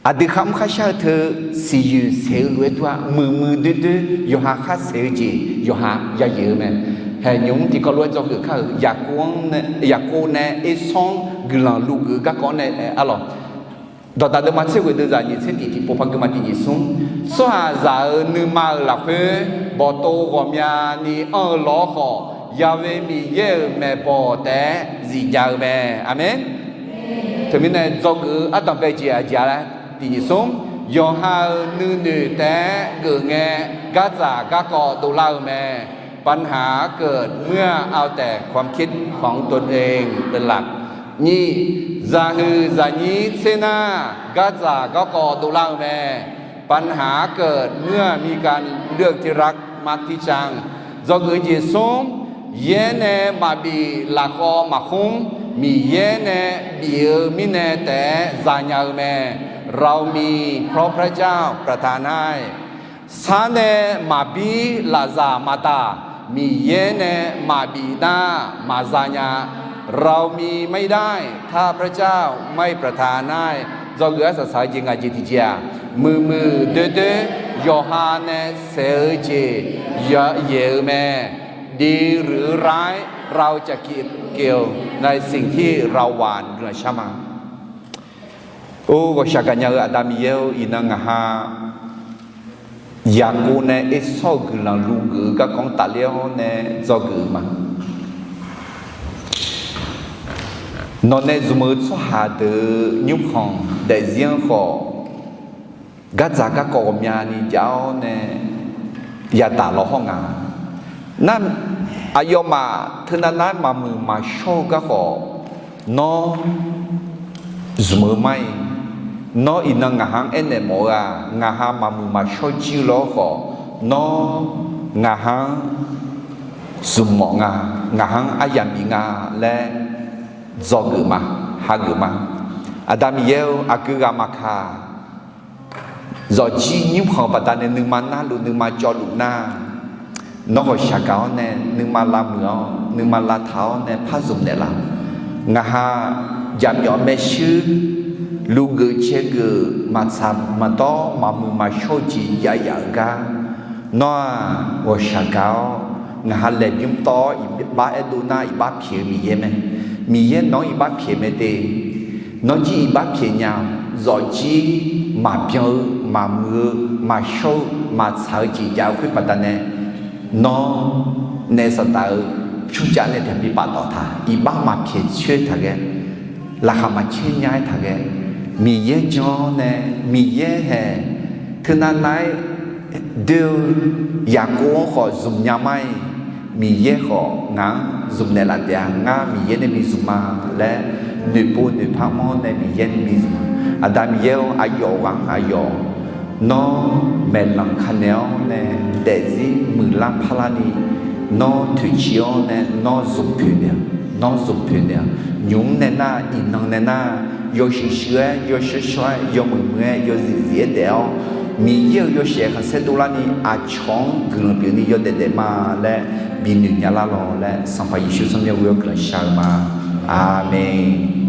Aqdui kharmr kharshar-eu teu siqyoeq saeq-eu lof-aer dur-a, muiqmuiq doerdoer yawqha khar saeq-eu jeq yawqha yayaeq-eu mae. Haeq nymq-mr tiqkawv lof-aer dzawgeuf kar-euq Yaqkov-anr nae, Yaqkov nae Ersanr-anr guiqlanq luvgeuf-eu garkawv-anr nae arlawq. Dawqdaq deuvma tser ghoeq deuvzaq nyiq tser tiq tiqpov par geuvma tiq nyiq smr. Tsawrhaqzaq-euq nuima-euq lafkhoer bawqtov ghawqmyani anr-eu lawr khawf, Yaqve Miqyaer-euq maeqbawq taef-aer zifjav-eu mae. Aqmeq. Teumirnae dzawgeuf-eu ardanqbae jeq aqjeq-a laer tiq nyiq smr. Yawqha-euq nuinoeq taef-aer geuf ngae, gardzaq garkawv dovlar-eu mae. ปัญหาเกิดเมื่อเอาแต่ความคิดของตนเองเป็นหลัก Nyiq, zaqhuiq zaqnyir tser nar, gardzaq garkawv dovlar-eu mae. ปัญหาเกิดเมื่อมีการเลือกที่รักมักที่ชัง Dzawgeuf-eu jeq smr, yaer nae maqbif lafkhawv maqkhmr, Miqyaer nae bif-eu mirnae taef-aer zanya-eu mae. เรามีเพราะพระเจ้าประทานให้ Sar nae maqbir lafzaq maqtaf, Miqyaer nae maqbif nar maqzanya. เรามีไม่ได้ ถ้าพระเจ้าไม่ประทานให้ Dzawgeuf arsaq saq-eu jeq ngaq jeq tiqjeq-aq, muiqmuiq doerdoer yawqha nae saeq-eu jeq yayaeq-eu mae. ดีหรือร้าย เราจะเก็บเกี่ยวในสิ่งที่เราหว่าน Guiqlanq shar ma. Or, ghawqshaq gaqnya-eu Aqda Miqyaer-or, iqnan ngaq ha Yaqkov nae Ersanr-euq guiqlanq luvgeuf-eu garkawv-anr tafler-awr nae dzawgeuf-eu ma. Nawq nae zmq-eu tsawrhaq deuq-eu nymrkhanq daefzir-anr khawf, gardzaq garkawv ghawqmyani jav-awr nae yadaq lawhawr nga. Nar, aqyawfmaf teunav nar maqmuiq maqshawr-eu garkhawf, nawr zmq-eu mar-iq, nawr iqnan ngaq ha-anr aernaeq mawf-eu-aq, ngaq ha maqmuiq maqshawr jir-eu lawr khawf, nawr ngaq ha-anr zmq mawf nga, ngaq ha-anr aryamq bif nga laer dzawgeuf ma, hageuf ma. Aqda Miqyaer-or, aqgeu ghaq maqkaq, zawqjir nymrkhanq baqdanae nuima narluf nuima cawvluf nar, nawr ghawqshaq gaq-awr nae nuima lavmuiq-awr nuima lavtaq-awr nae par zmq naeqlaf. Ngaq ha jaqmyawf maershuir luvgeuf caergeuf maqtsaq maqdawr maqmuiq maqshawr-eu jeq jav yaf-euq gar, nawr-aq ghawqshaq gaq-awr ngaq ha laeqbymr tawv-awr iqbax aerdov nar iqbax pyaeq-eu Miqyaer mae. Miqyaer nawq-anr iqbax pyaeq mae de. Nawr jir iqbax pyaeq nya-awq. Zawqjir maqbyan-eu maqmuiq-eu maqshawr-eu maqtsaq-eu jeq jav-eu khoer baqdanae, nawr naef Saqdaq-euq tsawrjeuq nae tiqhabi paftawf taq, iqbax maqpyaeq coer taq ghae, laqkhaq maqcaer nya-aer taq ghae, Miqyaer jan-awr nae Miqyaer haeq teunav nav-aer doe-eu Yaqkov-anr khawf zmq nya mar-iq, Miqyaer khawf ngaq-anr zmq naeqlaf taef-a. Ngar Miqyaer nae bi zmq ma laer noeqpov noeqpar mawr nae Miqyaer nae bi zmq ma. Aqda Miqyaer-or, aqyawf ghaq-anr aqyawf nawr maeqlanq kanaeq-awr nae daefzir muiqlar parlarni, nawr toeqciv-awr nae nawr zmq poeq naeq-a, nawr zmq poeq naeq-a. Nymq-mr nae nar, iqnan nae nar, yawshuif shuif-aer, yawshawr shawr-aer, yawmuiq muiq-aer, yawzif zif-aer daef-awr, Miqyaer-euq yawshaef khanqsaer dovlarni aqcawq-anr guiqlanq pyeufni yawdaef daef ma laer binoeq nya lar lawq laer, Sanqpaq Yeqsur tsawrmyanr ghoe-awr guiqlanq shar-eu ma. Aqmeq.